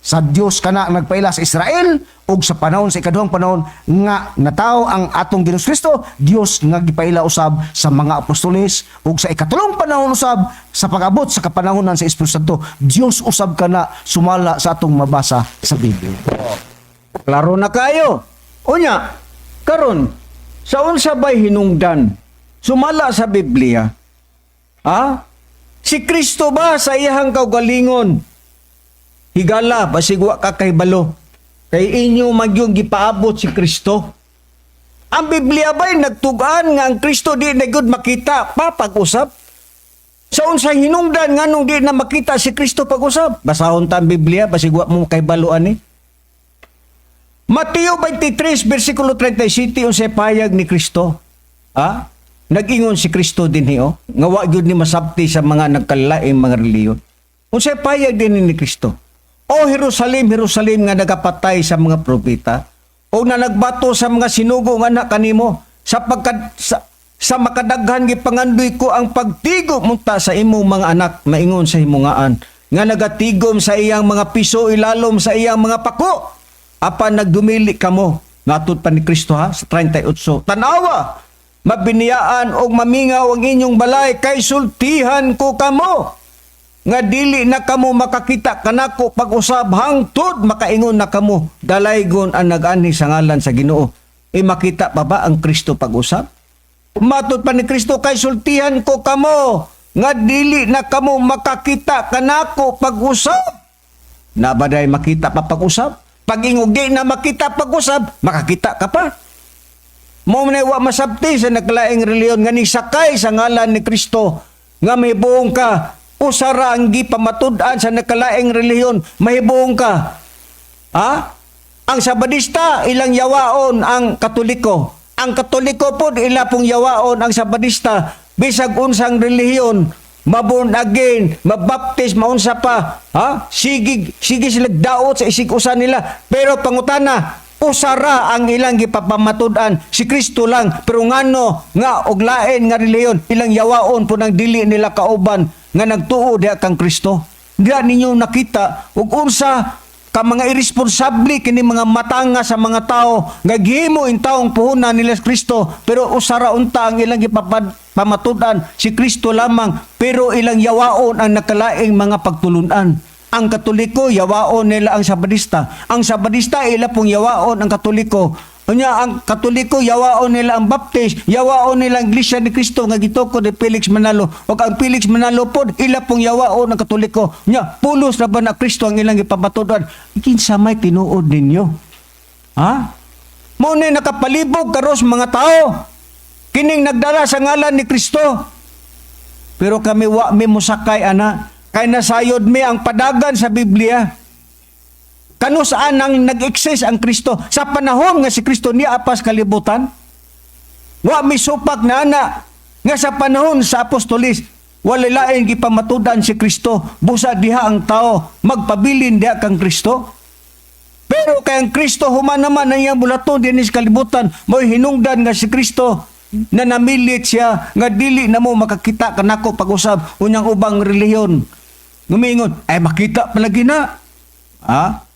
sa Dios kana nagpaila sa Israel, ug sa panahon sa ikaduhang panahon nga natawo ang atong Ginoong Kristo, Dios nga gipaila usab sa mga apostoles, ug sa ikatulong panahon usab sa pag-abot sa kapanahonan sa Espiritu Santo, Dios usab kana sumala sa atong mabasa sa Biblia. Klaro na kayo. Unya, karon sa unsa bay hinungdan sumala sa Biblia? Ha? Si Kristo ba sa iyang kaugalingon? Higala, basig wa ka kahibalo. Kay inyo magyong gipaabot si Kristo. Ang Biblia ba'y nagtugaan nga ang Kristo di na gud makita pa pag-usap? Sa unsay hinungdan, nganong di na makita si Kristo pag-usap? Basahon ta ang Biblia, basig wa mo kahibaluan ni. Mateo 23 versikulo 37, unsay payag ni Kristo? Ha? Nag-ingon si Kristo dinhi oh, nga wa gyud ni masabti sa mga nagkalaing mga relihiyon. Unsay payag din ni Kristo? "O Jerusalem, Jerusalem nga nagapatay sa mga propeta o na nagbato sa mga sinugo nga anak kanimo, sapagkat sa makadaghan gipangandoy ko ang pagtigom unta sa imong mga anak," maingon sa himungaan nga nagatigom sa iyang mga piso ilalom sa iyang mga pako, "apan nagdumili kamo." Natud pa ni Kristo ha sa 38, "Tanawa, mabiniyaan og mamingaw ang inyong balay, kay sultihan ko kamo." Nga dili na kamo makakita kanako pag-usab hangtod makaingon na kamo, "Dalaygon ang nag-anhi sa ngalan sa Ginoo." E makita pa ba ang Kristo pag-usab? Matod pa ni Kristo, "Kay sultihan ko kamo nga dili na kamo makakita kanako pag-usab." Nabaday makita pa pag-usab? Pag ingog di na makita pag-usab, makakita ka pa? Mao man wa masabti sa naglaing relihiyon nga nisakay sa ngalan ni Kristo nga mahibuong ka. Usara ang gipamatud-an sa nagkalaing relihiyon, mahibuong ka. Ha? Ang Sabadista, ilang yawaon ang Katoliko. Ang Katoliko pod, ila pong yawaon ang Sabadista. Bisag unsang relihiyon, maborn again, mabaptis, maunsa pa. Ha? Sige, sige sila daot sa isig usa nila. Pero pangutana, usara ang ilang gipapamatud-an, si Kristo lang. Pero ngano nga og lain nga relihiyon, ilang yawaon po nang dili nila kauban nga nagtuo diha kang Kristo? Diha ninyo nakita ug unsa ka mga irresponsable kini mga matanga sa mga tao nga gihimo in taong puhunan nila sa Kristo, pero usara unta ang ilang gipapamatud-an, si Kristo lamang, pero ilang yawaon ang nakalaing mga pagtulunan. Ang Katoliko, yawaon nila ang Sabadista. Ang Sabadista, ila pong yawaon ang Katoliko. Unya ang Katoliko, yawaon nila ang Baptist, yawaon nila ang Iglesia ni Cristo nga gitukod ni Felix Manalo. Ug ang Felix Manalo pod, ila pong yawaon ang Katoliko. Nya pulos na ba na Kristo ang ilang gipamatud-an? Kinsa may tinuod ninyo? Ha? Mao ni nakapalibog karos mga tao. Kining nagdala sa ngalan ni Kristo. Pero kami, wa mi musakay ana kay nasayod mi ang padagan sa Biblia. Kanu saan ang nag-exist ang Kristo? Sa panahon nga si Kristo niya apas kalibutan? Wa mi supak na ana nga sa panahon sa apostolis wala lain gipamatudan si Kristo, busa diha ang tao magpabilin diha kang Kristo. Pero kay ang Kristo human naman ang iyang bulaton dinhi sa kalibutan, mo'y hinungdan nga si Kristo na namilit siya nga dili na mo makakita kanako pag-usab, unyang ubang relihiyon ngumingon ay makita palagi na. Ha?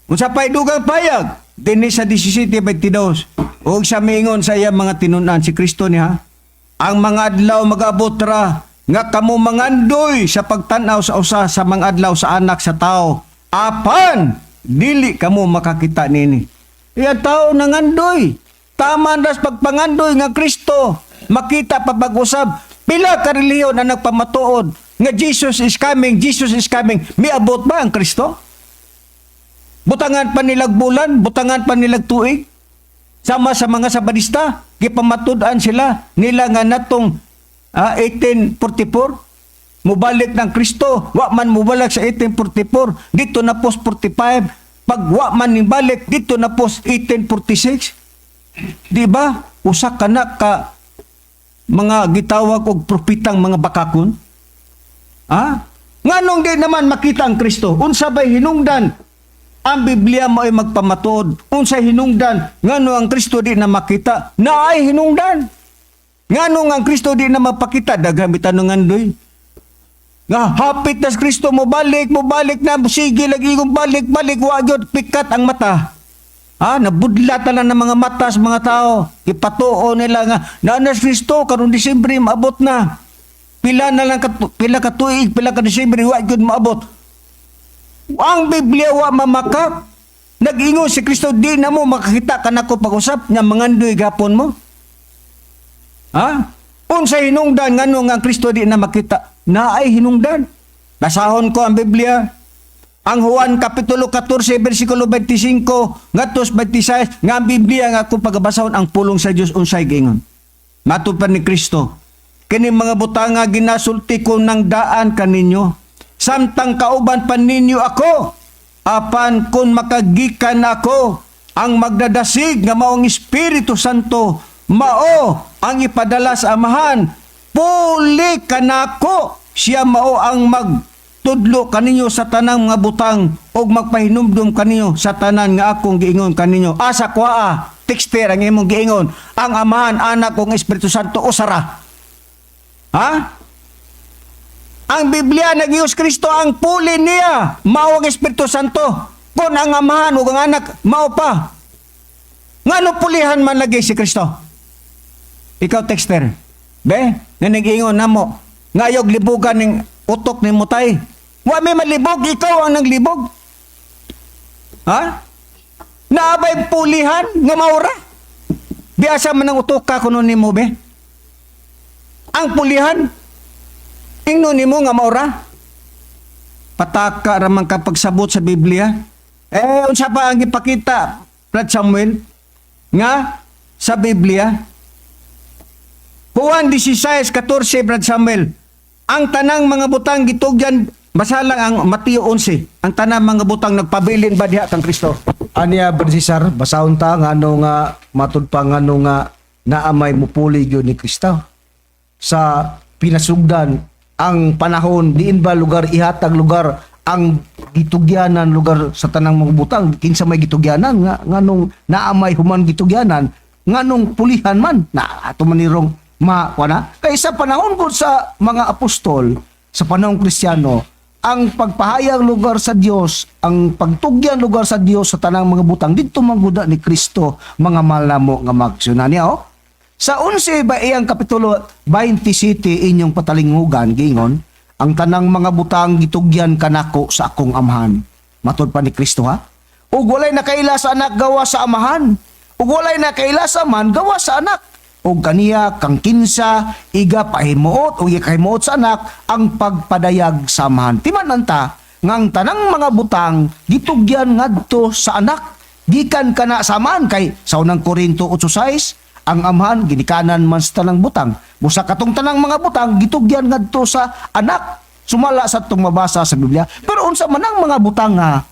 Unsa pa'y dugang payag dinhi sa 17:22 ug sa miingon sa iyang mga tinun-an si Kristo niya, "Ang mga adlaw mag-abot ra nga kamo mangandoy sa pagtan-aw sa usa sa mga adlaw sa Anak sa Tao, apan dili kamo makakita nini." Iya tao nangandoy. Tama ras pagpangandoy nga Kristo makita pa pag-usab. Pila ka relihiyon ang nagpamatuod nga Jesus is coming, Jesus is coming? Miabot ba ang Kristo? Butangan pa nilag bulan, butangan pa nilag tuig. Sama sa mga Sabadista, gipamatud-an sila nila nga natong 1844 mubalik ng Kristo, wa man mubalik sa 1844, dito na pos 45, pag wa man nibalik dito na pos 1846. Di ba? Usa ka na ka mga gitawag og propetang mga bakakon. Ah? Nganong di naman makita ang Kristo? Unsa bay hinungdan? Ang Biblia mo ay magpamatuod. Unsay hinungdan ngano ang Kristo di na makita? Naay hinungdan. Ngano ang Kristo di na mapakita? Daghan bitaw nangandoy. Nga hapit na si Kristo mo balik, mo balik na, sige lagi kong balik, balik, wa gyud pikat ang mata. Ha, nabudlat na lang ng mga mata sa mga tao. Ipatuo nila nga naa na si Kristo karong Disyembre maabot na. Pila na lang pila ka tuig, pila ka Disyembre, wa gyud maabot. Ang Biblia wa mamakak. Nag-ingon si Kristo, "Di na mo makakita kanako pag-usap," nga mangandoy gapon mo. Ha? Unsa hinungdan ngano nga ang Kristo di na makita? Naay hinungdan. Basahon ko ang Biblia. Ang Juan Kapitulo 14 versikulo 25 ngadto 26, nga ang Biblia nga akong pagabasahon ang pulong sa Dios, unsay giingon. Matod pa ni Kristo, "Kini mga butanga ginasulti ko ng daan kaninyo samtang kauban pa ninyo ako. Apan kung makagikan ako, ang magdadasig nga maong Espiritu Santo, mao ang ipadala sa Amahan puli kanako, siya mao ang magtudlo kaninyo sa tanang mga butang ug magpahinumdum kaninyo sa tanan nga akong giingon kaninyo." Asa kuaa, texter, ang imong giingon ang Amahan, Anak ug Espiritu Santo usara? Ha? Ang Biblia nag Kristo ang puli niya mao ang Espiritu Santo. Kung ang Amahan ug ang Anak mao pa, ngano pulihan man lagi si Kristo? Ikaw, texter. Be, nga nag-ingon namo ngayog libugan ning Utok nimo, tay. Wa may malibog, ikaw ang naglibog. Ha? Naabay pulihan nga maura? Biasa man ang utok ka kuno nimo be. Ang pulihan ingno nimo nga maura? Pataka ra man ka pagsabot sa Biblia. Eh, unsa pa ang gipakita, Brad Samuel, nga sa Biblia? Juan 16:14, Brad Samuel. Ang tanang mga butang gitugyan, basa lang ang Mateo 11. Ang tanang mga butang nagpabilin ba diha kang Kristo? Aniya, Brad Cesar, basahon ta nga ano nga matud pa nga ano nga naamay mupuli gyud ni Kristo sa pinasugdan ang panahon diin ba lugar ihatag lugar ang gitugyanan lugar sa tanang mga butang, kinsa may gitugyanan nga nganong naamay human gitugyanan, nganong pulihan man na ato manirong ma kuana kay sa panahon gud sa mga apostol, sa panahong Kristiyano, ang pagpahayag lugar sa Dios, ang pagtugyan lugar sa Dios sa tanang mga butang didto man ni Kristo, mga malamo nga magsuna niya, oh. Sa 11 ba iyang kapitulo 27 inyong patalingugan gingon, ang tanang mga butang gitugyan kanako sa akong Amahan. Matod pa ni Kristo, ha. Ug walay nakaila sa Anak gawa sa Amahan. Ug walay nakaila sa Amahan gawa sa Anak. Ug kaniya kang kinsa iga pahimuot o ikahimuot sa Anak ang pagpadayag sa Amahan. Timan ta nga ang tanang mga butang gitugyan ngadto sa Anak gikan kana sa Amahan, kay sa Unang Korinto 8:6, ang Amahan ginikanan man sa tanang butang. Busa katong tanang mga butang gitugyan ngadto sa Anak sumala sa atong mabasa sa Biblia. Pero unsa man ang mga butang nga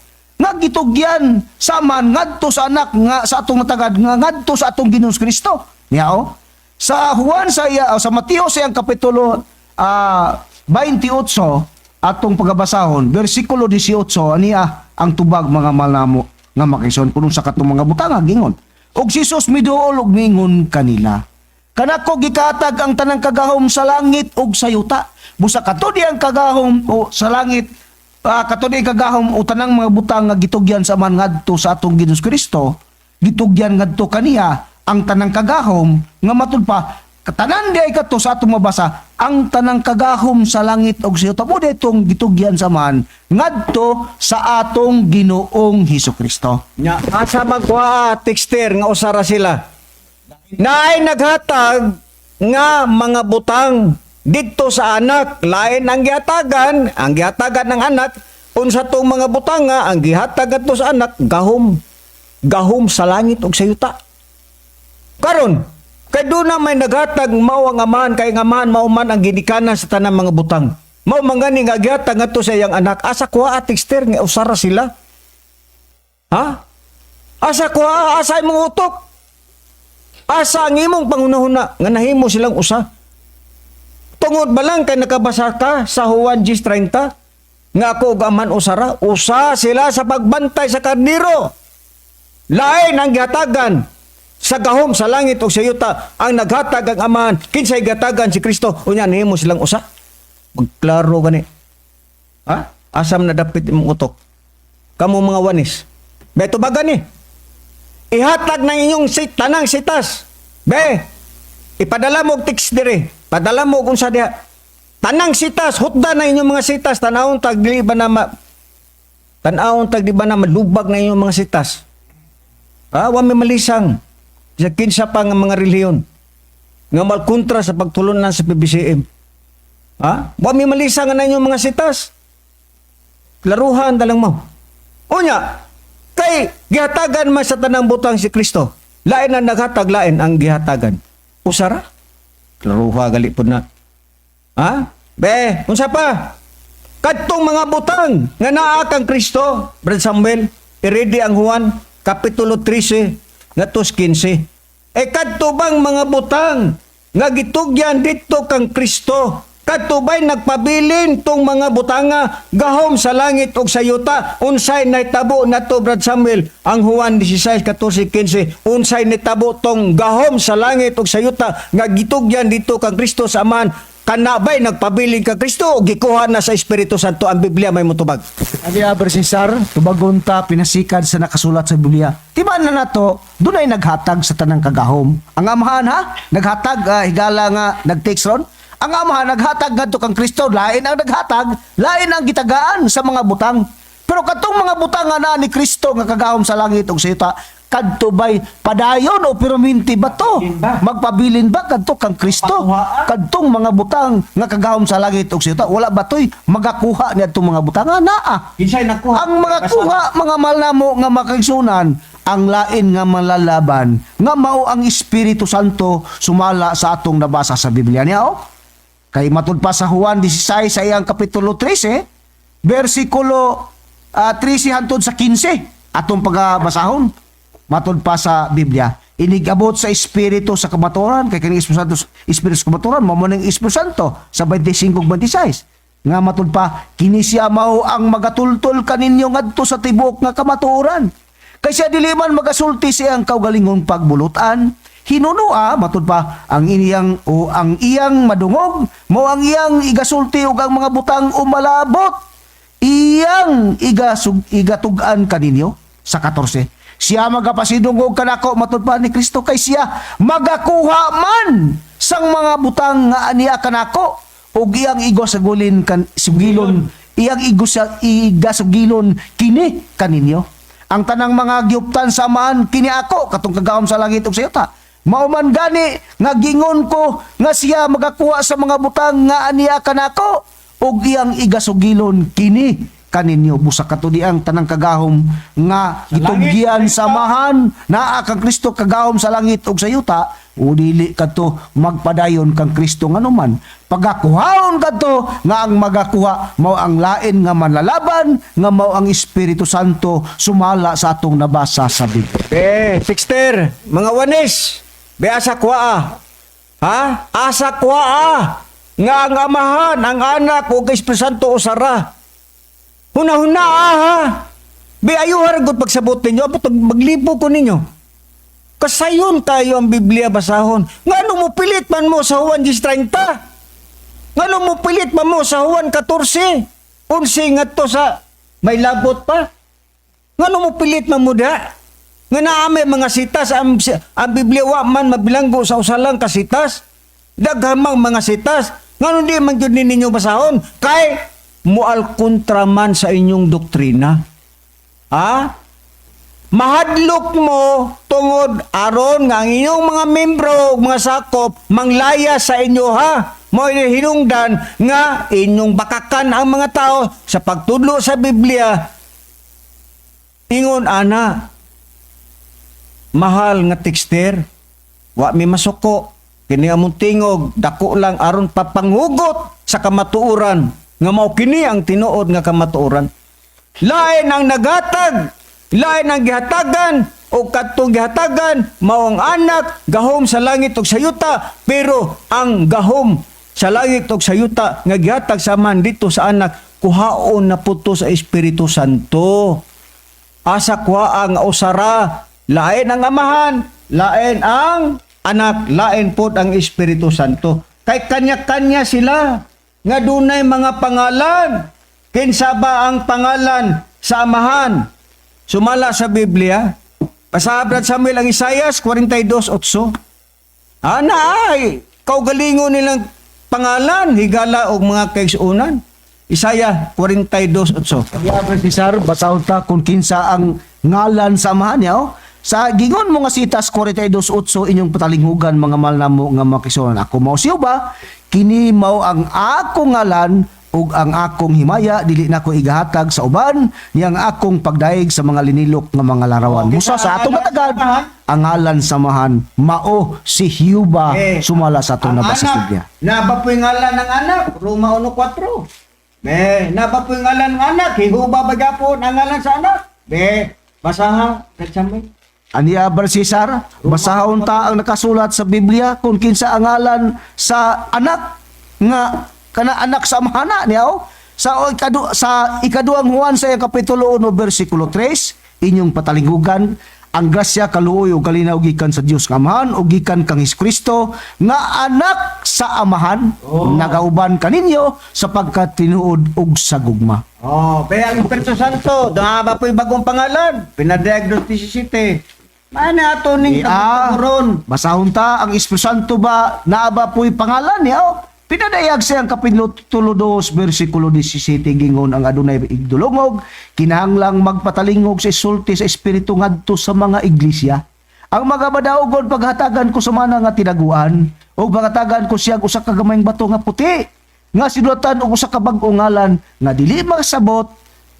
gitugyan sa Amahan ngadto sa Anak nga sa atong natagad nga ngadto sa atong Ginoong Kristo niya, oh? Sa Juan sa iya, sa Mateo sa iyang kapitulo 28 atong pagabasahon bersikulo 18, aniya ang tubag, mga malamo nga makison, kuno sa katong mga butang gingon. "Ug si Jesus miduol ug mingon kanila, 'Kanako gikatag ang tanang kagahom sa langit ug sa yuta.'" Busa kato ang kagahom o sa langit, kato di kagahom o tanang mga butang nga gitugyan sa man ngadto sa atong Ginoong Kristo, gitugyan ngadto kaniya ang tanang kagahom nga matud pa katanan di ay kato sa atong mabasa ang tanang kagahom sa langit ug sa yuta mo ditong gitugyan sa man ngadto sa atong Ginoong Hesus Kristo. Nya, asa magkuha texter nga usara sila? Naay naghatag nga mga butang didto sa Anak, lain ang gihatagan ng Anak unsa tong mga butang nga ang gihatag adto sa Anak? Gahom. Gahom sa langit ug sa yuta. Karon, kay doon na may naghatag, mao ang Amahan, kay ang Amahan mao man ang ginikanan sa tanang mga butang. Mao man gani nga gihatag ngadto sa iyang Anak. Asa kuha texter nga usara sila? Ha? Asa kuha, asa imong utok? Asa ang imong panghunahuna nga nahimo silang usa? Tungod ba lang kay nakabasa ka sa Juan 10:30 nga ako ug Amahan usara, usa sila sa pagbantay sa karniro. Lain ang gihatagan sa gahom sa langit o sa yuta, ang naghatag ang Amahan, kinsay gihatagan? Si Kristo. Unya nahimo silang usa. Magklaro gani. Ha? Asam na dapit imong utok? Kamo mga Oneness. Beto ba gani? Ihatag ng inyong tanang sitas. Be, ipadala mo og text dire. Padala mo kung sa diha. Tanang sitas, hutda na inyong mga sitas. Tanawon tag di ba na malubag na inyong mga sitas. Ha, wa may malisang sa kinsa pa nga mga relihiyon nga malkontra sa pagtulunan sa PBCM. Ha? Wa may malisang na inyong mga sitas. Laruhan dalang mo. Unya, kay gihatagan man sa tanang butang si Kristo. Lain ang naghatag, lain ang gihatagan. Usara? Klaruha gali po na. Ha? Be, unsa pa? Kadtong mga butang nga naa kang Kristo, Brad Samuel, i-ready ang Juan, Kapitulo 13, ngatos 15. Eh kadto bang mga butang nga gitugyan didto kang Kristo? Kadto ba'y nagpabilin tong mga butanga, gahom sa langit ug sa yuta? Unsay nahitabo nato, Brad Samuel, ang Juan 16, 14, 15? Unsay nahitabo tong gahom sa langit ug sa yuta nga gitugyan dito kang Kristo sa Amahan? Kana ba'y nagpabilin kang Kristo o gikuha na sa Espiritu Santo? Ang Biblia may motubag. Ani Brad Cesar, tubagon ta pinasikad sa nakasulat sa Biblia. Timan na nato, dunay naghatag sa tanang kagahom. Ang Amahan, ha, naghatag, higala nga nag-text ron. Ang Amahan naghatag ngadto kang Kristo, lain ang naghatag, lain ang gitagaan sa mga butang. Pero katong mga butang nga naa ni Kristo nga kagahom sa langit ug sa yuta, kadto bay padayon o perminti ba to? Pabilin ba? Magpabilin ba kadto kang Kristo? Pakuhaan? Kadtong mga butang nga kagahom sa langit ug sa yuta, wala ba toy magakuha niadtong mga butang nga naa? Kinsay nakuha? Ang mga kuha, mga mahal namo nga makaigsunan, ang lain nga manlalaban, nga mao ang Espiritu Santo sumala sa atong nabasa sa Biblia niya. Oh. Kay matud pa sa Juan 16 sa iyang kapitulo 13, versikulo 13 hantod sa 15, atong pagabasahon. Matud pa sa Biblia, inigabot sa Espiritu sa kamatuoran, kay kining Espiritu Santo, Espiritu sa kamatuoran, mao man ning Espiritu Santo sa 25:26 nga matud pa kini siya mao ang magatultol kaninyo ngadto sa tibuok nga kamatuoran, kay siya dili man magasulti sa iyang kaugalingong pagbulutan, hinunua matud pa ang iyang o ang iyang madungog mao ang iyang igasulti ug ang mga butang umalabot iyang igatug-an kaninyo. Sa 14, siya magapasidungog kanako, matud pa ni Kristo, kay siya magakuha man sang mga butang nga aniya kanako ug iyang igasugilon kan sugilon iyang igasugilon kini kaninyo. Ang tanang mga giuptan sa Amahan kini ako, katong kagahom sa langit ug sa yuta. Mao man gani nga gingon ko nga siya magakuha sa mga butang nga aniya kanako ug iyang igasugilon kini kaninyo. Busa kato di ang tanang kagahom nga gitugyan sa Amahan naa kang Kristo kagahom sa langit ug sa yuta, o dili kadto magpadayon kang Kristo nganuman pagakuhaon kadto nga ang magakuha mao ang lain nga manlalaban nga mao ang Espiritu Santo sumala sa atong nabasa sa Biblia. Be, Sixter, mga wanis. Be, asa kuha. Ha? Asa kuha. Nga ang Amahan, ang Anak, ug Espiritu Santo usara. Huna-huna ah, ha. Be, ayuhar gud pagsabot ninyo. Abot, maglipo ko ninyo. Kasayon tayo ang Biblia basahon. Ngano mo pilit man mo sa Juan 10:30? Ngano mo pilit man mo sa Juan 14? Unsi nga to sa may labot pa. Ngano mo pilit man mo da? Nga naa may mga sitas ang Biblia wa man mabilanggo sa usalang kasitas. Daghamang mga sitas. Ngano di man gyud ni ninyo basahon? Kay mual kontra man sa inyong doktrina. Ha? Mahadlok mo tungod aron nga ang inyong mga membro ug mga sakop manglaya sa inyo ha. Mao ini hinungdan nga inyong bakakan ang mga tao sa pagtudlo sa Biblia. Ingon ana, mahal nga texter, wa mi masuko. Kini among tingog dako lang aron papanghugot sa kamatuoran nga mao kini ang tinuod nga kamatuoran. Lain ang nagatag, lain ang gihatagan o kadtong gihatagan mao ang Anak gahom sa langit ug sa yuta, pero ang gahom sa langit ug sa yuta nga gihatag sa Amahan dito sa Anak kuhaon na puto sa Espiritu Santo. Asa kuha ang usara, lain ang Amahan, lain ang Anak, lain pod ang Espiritu Santo. Kay kanya-kanya sila nga dunay mga pangalan. Kinsa ba ang pangalan sa Amahan? Sumala sa Biblia. Basa, Brad Samuel, ang Isayas 42:8. Ana ay kaugalingon nilang pangalan higala og mga kaigsuonan. Isaya 42:8. Kaya Brad Cesar, basahon ta kung kinsa ang ngalan sa Amahan niya. Oh. Sa gingon mo nga sitas 42:8, inyong patalinghugan, mga mahal namo nga makisunan. Ako mao si Uba, kini mao ang akong ngalan ug ang akong himaya dili nako igahatag sa uban niyang akong pagdaig sa mga linilok nga mga larawan. Okay, Busa sa atong ang ngalan sa matagad, Amahan? ang ngalan sa Amahan mao si Huba Eh, sumala sa atong ang nabasa sa anak, Biblia. Naba po yung ngalan ng anak, Roma 1:4. Be, naba po yung ngalan ng anak, Hihuba ba gapon ang ngalan sa anak? Be, basaha, Brad Samuel. Aniya Brad Cesar, basahon ta ang nakasulat sa Biblia kung kinsa ang ngalan sa anak nga kana anak sa amahana niya oh. Sa ikaduang Juan sa iyang kapitulo 1 bersikulo 3, inyong patalinghugan ang grasya, kaluoy ug kalinaw gikan sa Dios nga Amahan ug gikan kang Kristo nga anak sa Amahan nagauban kaninyo sapagkat tinuod ug sa gugma. Oh, be, ang Espiritu Santo, naba po yung bagong pangalan. Pinadiagnose ni City. Mana ato ning Ah, karon? basahon ta ang Espiritu Santo ba naa ba po'y pangalan niya oh? Pinadayag siyang Kapitulo 2, versikulo 17, gingon ang adunay igdulongog, kinahanglang magpatalingog sa isulti sa Espiritu ngadto sa mga iglesia. Ang mga madaogon paghatagan ko sa mana nga tinaguan, ug paghatagan ko siya usa ka gamayng bato nga puti, nga sinulatan og usa ka bag-ong ngalan nga dili makasabot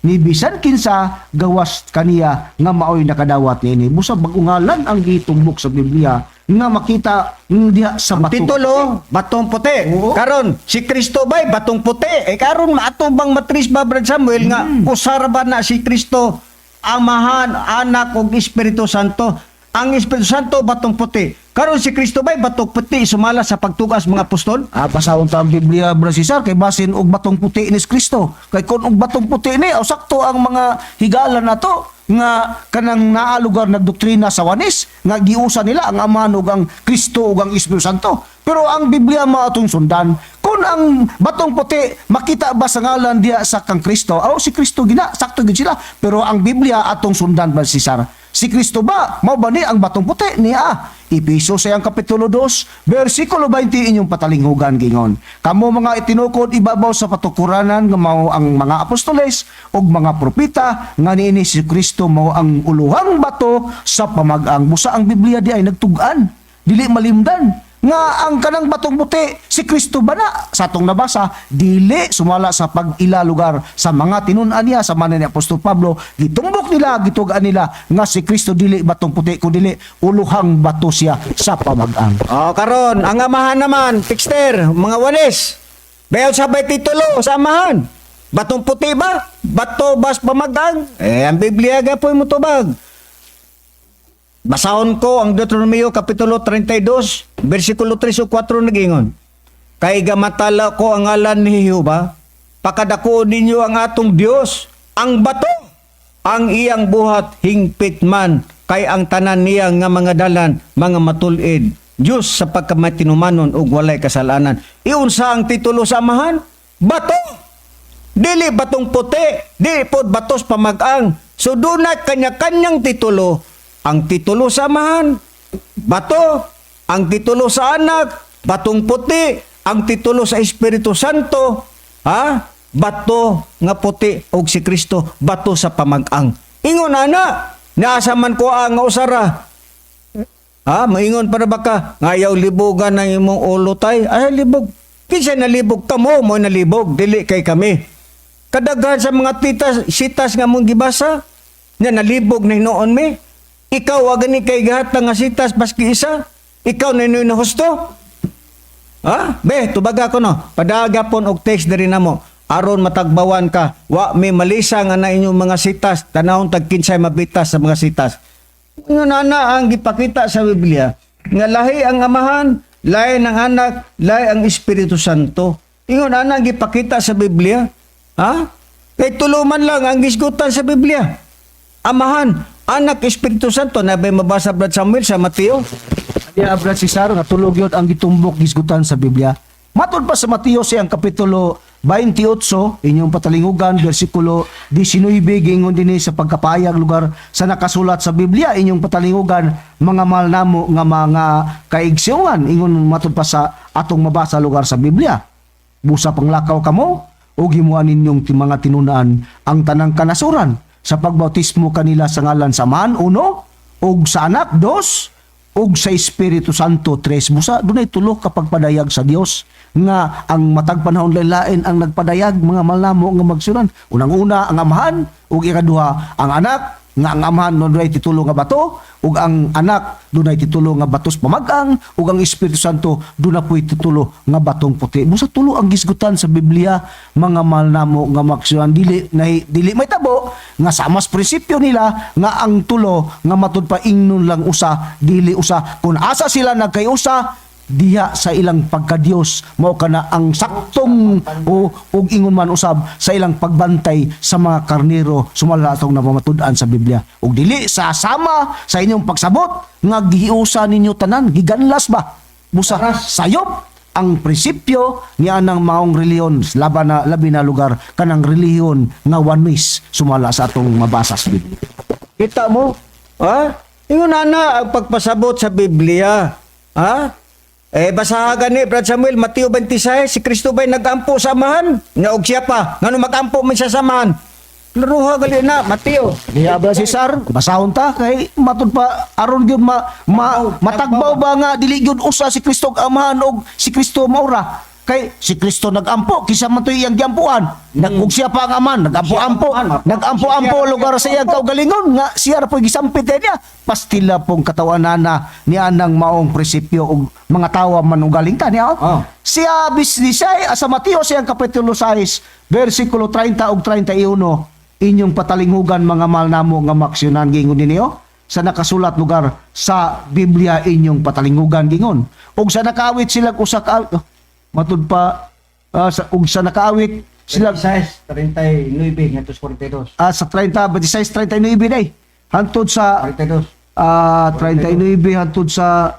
ni bisan kinsa gawas kaniya nga maoy nakadawat niini. Busa bag-ong ngalan ang gitumbok sa Biblia nga makita diha sa bato. Titulo, batong puti. Oo. Karon, si Kristo ba'y batong puti? Eh karon maato bang matris ba, Brad Samuel, nga usara ba na si Kristo Amahan, Anak ug Espiritu Santo? Ang Espiritu Santo batong puti. Karon si Kristo ba'y batong puti sumala sa pagtugas mga apostol? Ah, basahon ta ang Biblia, Bro Cesar, kay basin og batong puti ni Kristo. Kay kun og batong puti ni, aw sakto ang mga higala nato nga kanang naa lugar nagdoktrina sa Oneness nga giusa nila ang Amahan ug ang Kristo ug ang Espiritu Santo. Pero ang Biblia mao atong sundan. Kung ang batong puti makita ba sa ngalan diha sa kang Kristo? Aw si Kristo gina, sakto gid sila. Pero ang Biblia atong sundan ba, Cesar? Si Kristo ba mao ba ni ang batong puti niya? Epeso sayang Kapitulo 2, versikulo 20 inyong patalinghugan gingon. Kamo mga itinukod ibabaw sa patukuranan nga mao ang mga apostoles ug mga propeta nga niini si Kristo mao ang uluhang bato sa pamag-ang. Busa ang Biblia di ay nagtug-an, dili malimdan nga ang kanang batong puti si Kristo ba na sa atong nabasa dili sumala sa pag-ila lugar sa mga tinun-an niya sa manan ni Apostol Pablo. Gitumbok nila, gitug-an nila nga si Kristo dili batong puti kun dili uluhang bato siya sa pamag-ang. Oh, karon ang Amahan naman, Fixter, mga Oneness. Bayaw sabay titulo sa Amahan. Batong puti ba? Bato bas pamagang? Eh, ang Biblia gapoy mo tubag. Basahon ko ang Deuteronomio Kapitulo 32, versikulo 3 o 4 nagingon. Kay gamatala ko ang ngalan ni Jehova, pakadako ninyo ang atong Dios, ang bato, ang iyang buhat hingpit man, kay ang tanan niya nga mga dalan, mga matulid. Diyos sa pagkamatinumanon ug walay kasalanan. Iunsa ang titulo sa Amahan? Bato! Dili batong puti, dili pod batos pamag-ang. So doon kanya-kanyang titulo. Ang titulo sa Amahan, bato. Ang titulo sa Anak, batong puti. Ang titulo sa Espiritu Santo, ha? Bato nga puti og si Kristo bato sa pamag-ang. Ingon ana, naasa man ko ang usara. Ha, maingon para baka ngayaw libogan ng imong ulo tay. Ay libog. Kinsa nalibog kamo mo nalibog dili kay kami. Kadaghan sa mga titas sitas nga mong gibasa nya nalibog na hinuon mi. Ikaw wa gani kay gihatag nga sitas baski isa. Ikaw na na husto. Ha? Be, tubaga ko no. Padagapon og text diri namo. Aron matagbawan ka, wa may malisa nga na inyong mga sitas, tanawon tag kinsay mabitas sa mga sitas. Ingon ana ang gipakita sa Biblia nga lahi ang Amahan, lahi ng Anak, lahi ang Espiritu Santo. Ingon ana ang gipakita sa Biblia. Ha? Kay tuluman lang ang gisgutan sa Biblia. Amahan, Anak, Espiritu Santo. Nabay mabasa, Brad Samuel, sa Mateo? Diya, Brad Cesar, nga tulog yun ang gitumbok gisgutan sa Biblia. Matod pa sa Mateo siyang Kapitulo 28, inyong patalingugan, versikulo 19, gingon dinhi sa pagkapayag lugar sa nakasulat sa Biblia, inyong patalingugan, mga mahal namo nga mga kaigsiungan, ingon matod pa sa atong mabasa lugar sa Biblia. Busa panglakaw kamo, ug himuan ninyong mga tinun-an ang tanang kanasuran sa pagbautismo kanila sa ngalan sa Amahan, uno, ug sa Anak, dos, ug sa Espiritu Santo, tres. Busa dunay tulo ka pagpadayag sa Dios nga ang matag panahon lain ang nagpadayag, mga malamo nga magsuran. Unang-una ang Amahan ug ikaduha ang Anak, nga ang Amahan dunay titulo nga bato ug ang Anak dunay titulo nga batos pamag-ang ug ang Espiritu Santo duna po'y titulo nga batong puti. Busa tulo ang gisgutan sa Biblia, mga mahal namo nga magsuran. Dili na dili may tabo nga sama sa prinsipyo nila nga ang tulo nga matud pa ingnon lang usa, dili usa. Kung asa sila nagkayusa diha sa ilang pagkadiyos, mao kana ang saktong o ug ingon man usab sa ilang pagbantay sa mga karnero sumala atong napamatud-an sa Biblia ug dili sa sama sa inyong pagsabot nga gihiusa ninyo tanan, giganlas ba. Busa sayop ang prinsipyo niya ng maong reliyon laban na labi na lugar kanang relihiyon nga Oneness sumala sa atong mabasa sa Biblia. Kita mo? Ha? Ingon ana ang pagpasabot sa Biblia. Ha? Eh, basaha gani, Brad Samuel, Mateo 26, si Kristo ba'y nagampo sa amahan? Nga og siya pa, ngano magampo man siya sa amahan? Klaruha gali na, Mateo. Diha ba Cesar? Basahon ta kay matud pa aron gyud ma matagbaw ba nga dili gyud usa si Kristo og amahan og si Kristo maura. Kay si Kristo nagampo kinsa man to'y iyang giampuan. Nag ug siya pa ang amahan, nagampo-ampo, nagampo-ampo lugar sa iyang kaugalingon nga siya ra po'y gisampit niya. Pastila pong katawanana ni anang maong prinsipyo og mga tawa man ugaling ta niya. Oh. Siya bisnisay sa Mateo siyang kapitulo 6 versikulo 30 ug 31, inyong patalinghugan mga mahal namo nga maksyonan, gingon ninyo sa nakasulat lugar sa Biblia, inyong patalinghugan gingon ug sa nakaawit sila usa ka oh, matud pa ug sa nakaawit sila 26, 39, ngadto 42. Sa 30 26 39 day hantod sa 42. 39 hantod sa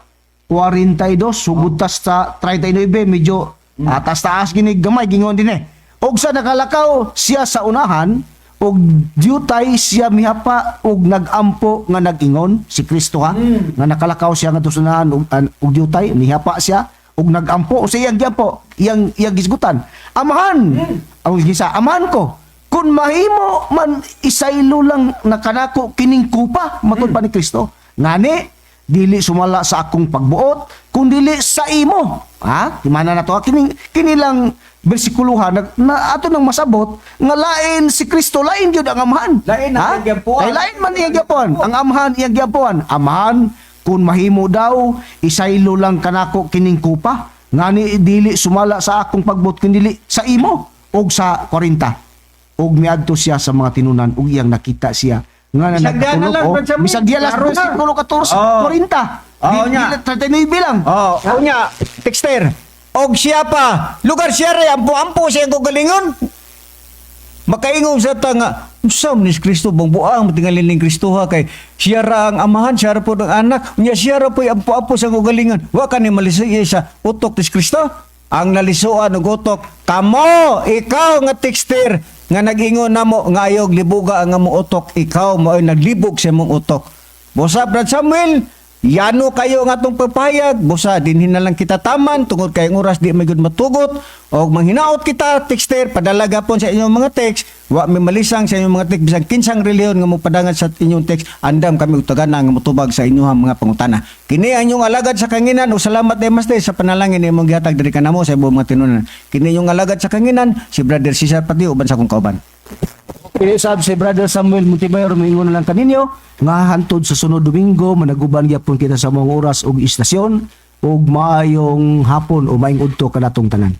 42, sugod tas sa 39, medyo taas-taas gini gamay gingon din eh. Og sa nakalakaw siya sa unahan og diyutay siya mihapa og nagampo nga nag-ingon si Kristo ha, nga nakalakaw siya ngadto sa unahan og diyutay mihapa siya og nagampo o sa iyang giampo, iyang iyang gisgutan, "Amahan," ang gisa, "Amahan ko, kung mahimo man isaylo lang na kanako kining kupa." Matud pa ni Kristo, "Ngani dili sumala sa akong pagbuot kun dili sa imo." Ha, timana na to ha? Kining kinilang bersikuluhan na ato nang masabot nga lain si Kristo, lain gyud ang amahan. Lain ang Ha? iyang giampuan. Kay lain man iyang giampuan ang amahan, iyang giampuan, "Amahan, kung mahimo daw isaylo lang kanako kining kupa, ngani dili sumala sa akong pagbuot kun dili sa imo." Og sa 40, ug miadto siya sa mga tinunan ug iyang nakita siya nga na Bisag diha na nagkatulog, lang, oh. Brad Samuel. Bisag diha lang Klaro na. versikulo 14 Oh. 40. Oh, Di- nya. di- 39 lang. Oh, unya, texter. Og siya pa, lugar siya ray, ampo-ampo siya ang kagalingon. Makaingon sa ta nga, unsa man ni Kristo bang buang matingali ning Kristo ha, kay siya ra ang amahan, siya ra po ang anak, unya siya ra po'y ampo-ampo sa kagalingon. Wa ka ni malisuy sa utok ni Kristo. Ang nalisuan og utok kamo, ikaw nga texter nga nag-ingon namo nga ayog libuga ang among utok, ikaw mao'y naglibog sa imong utok. Busa, Brad Samuel, yano kayo nga atong pagpahayag, busa dinhin na lang kita taman tungod kay ang oras di may gud matugot og manghinaot kita texter, padala gapon sa inyong mga text, wa may malisang sa inyong mga text bisan kinsang relihiyon nga mopadangan sa inyong text, andam kami og tagana nga motubag sa inyong mga pangutana. Kini ang inyong alagad sa kanginan ug salamat day Master sa panalangin imong gihatag diri kanamo sa imong mga tinunan. Kini inyong alagad sa kanginan si Brother Cesar Patio uban sa akong kauban. Usab si Brother Samuel Montemayor, moingon na lang kaninyo nga hantod sa sunod Domingo managuban gyapon kita sa mga oras ug istasyon, ug maayong hapon o maayong udto kanatong tanan.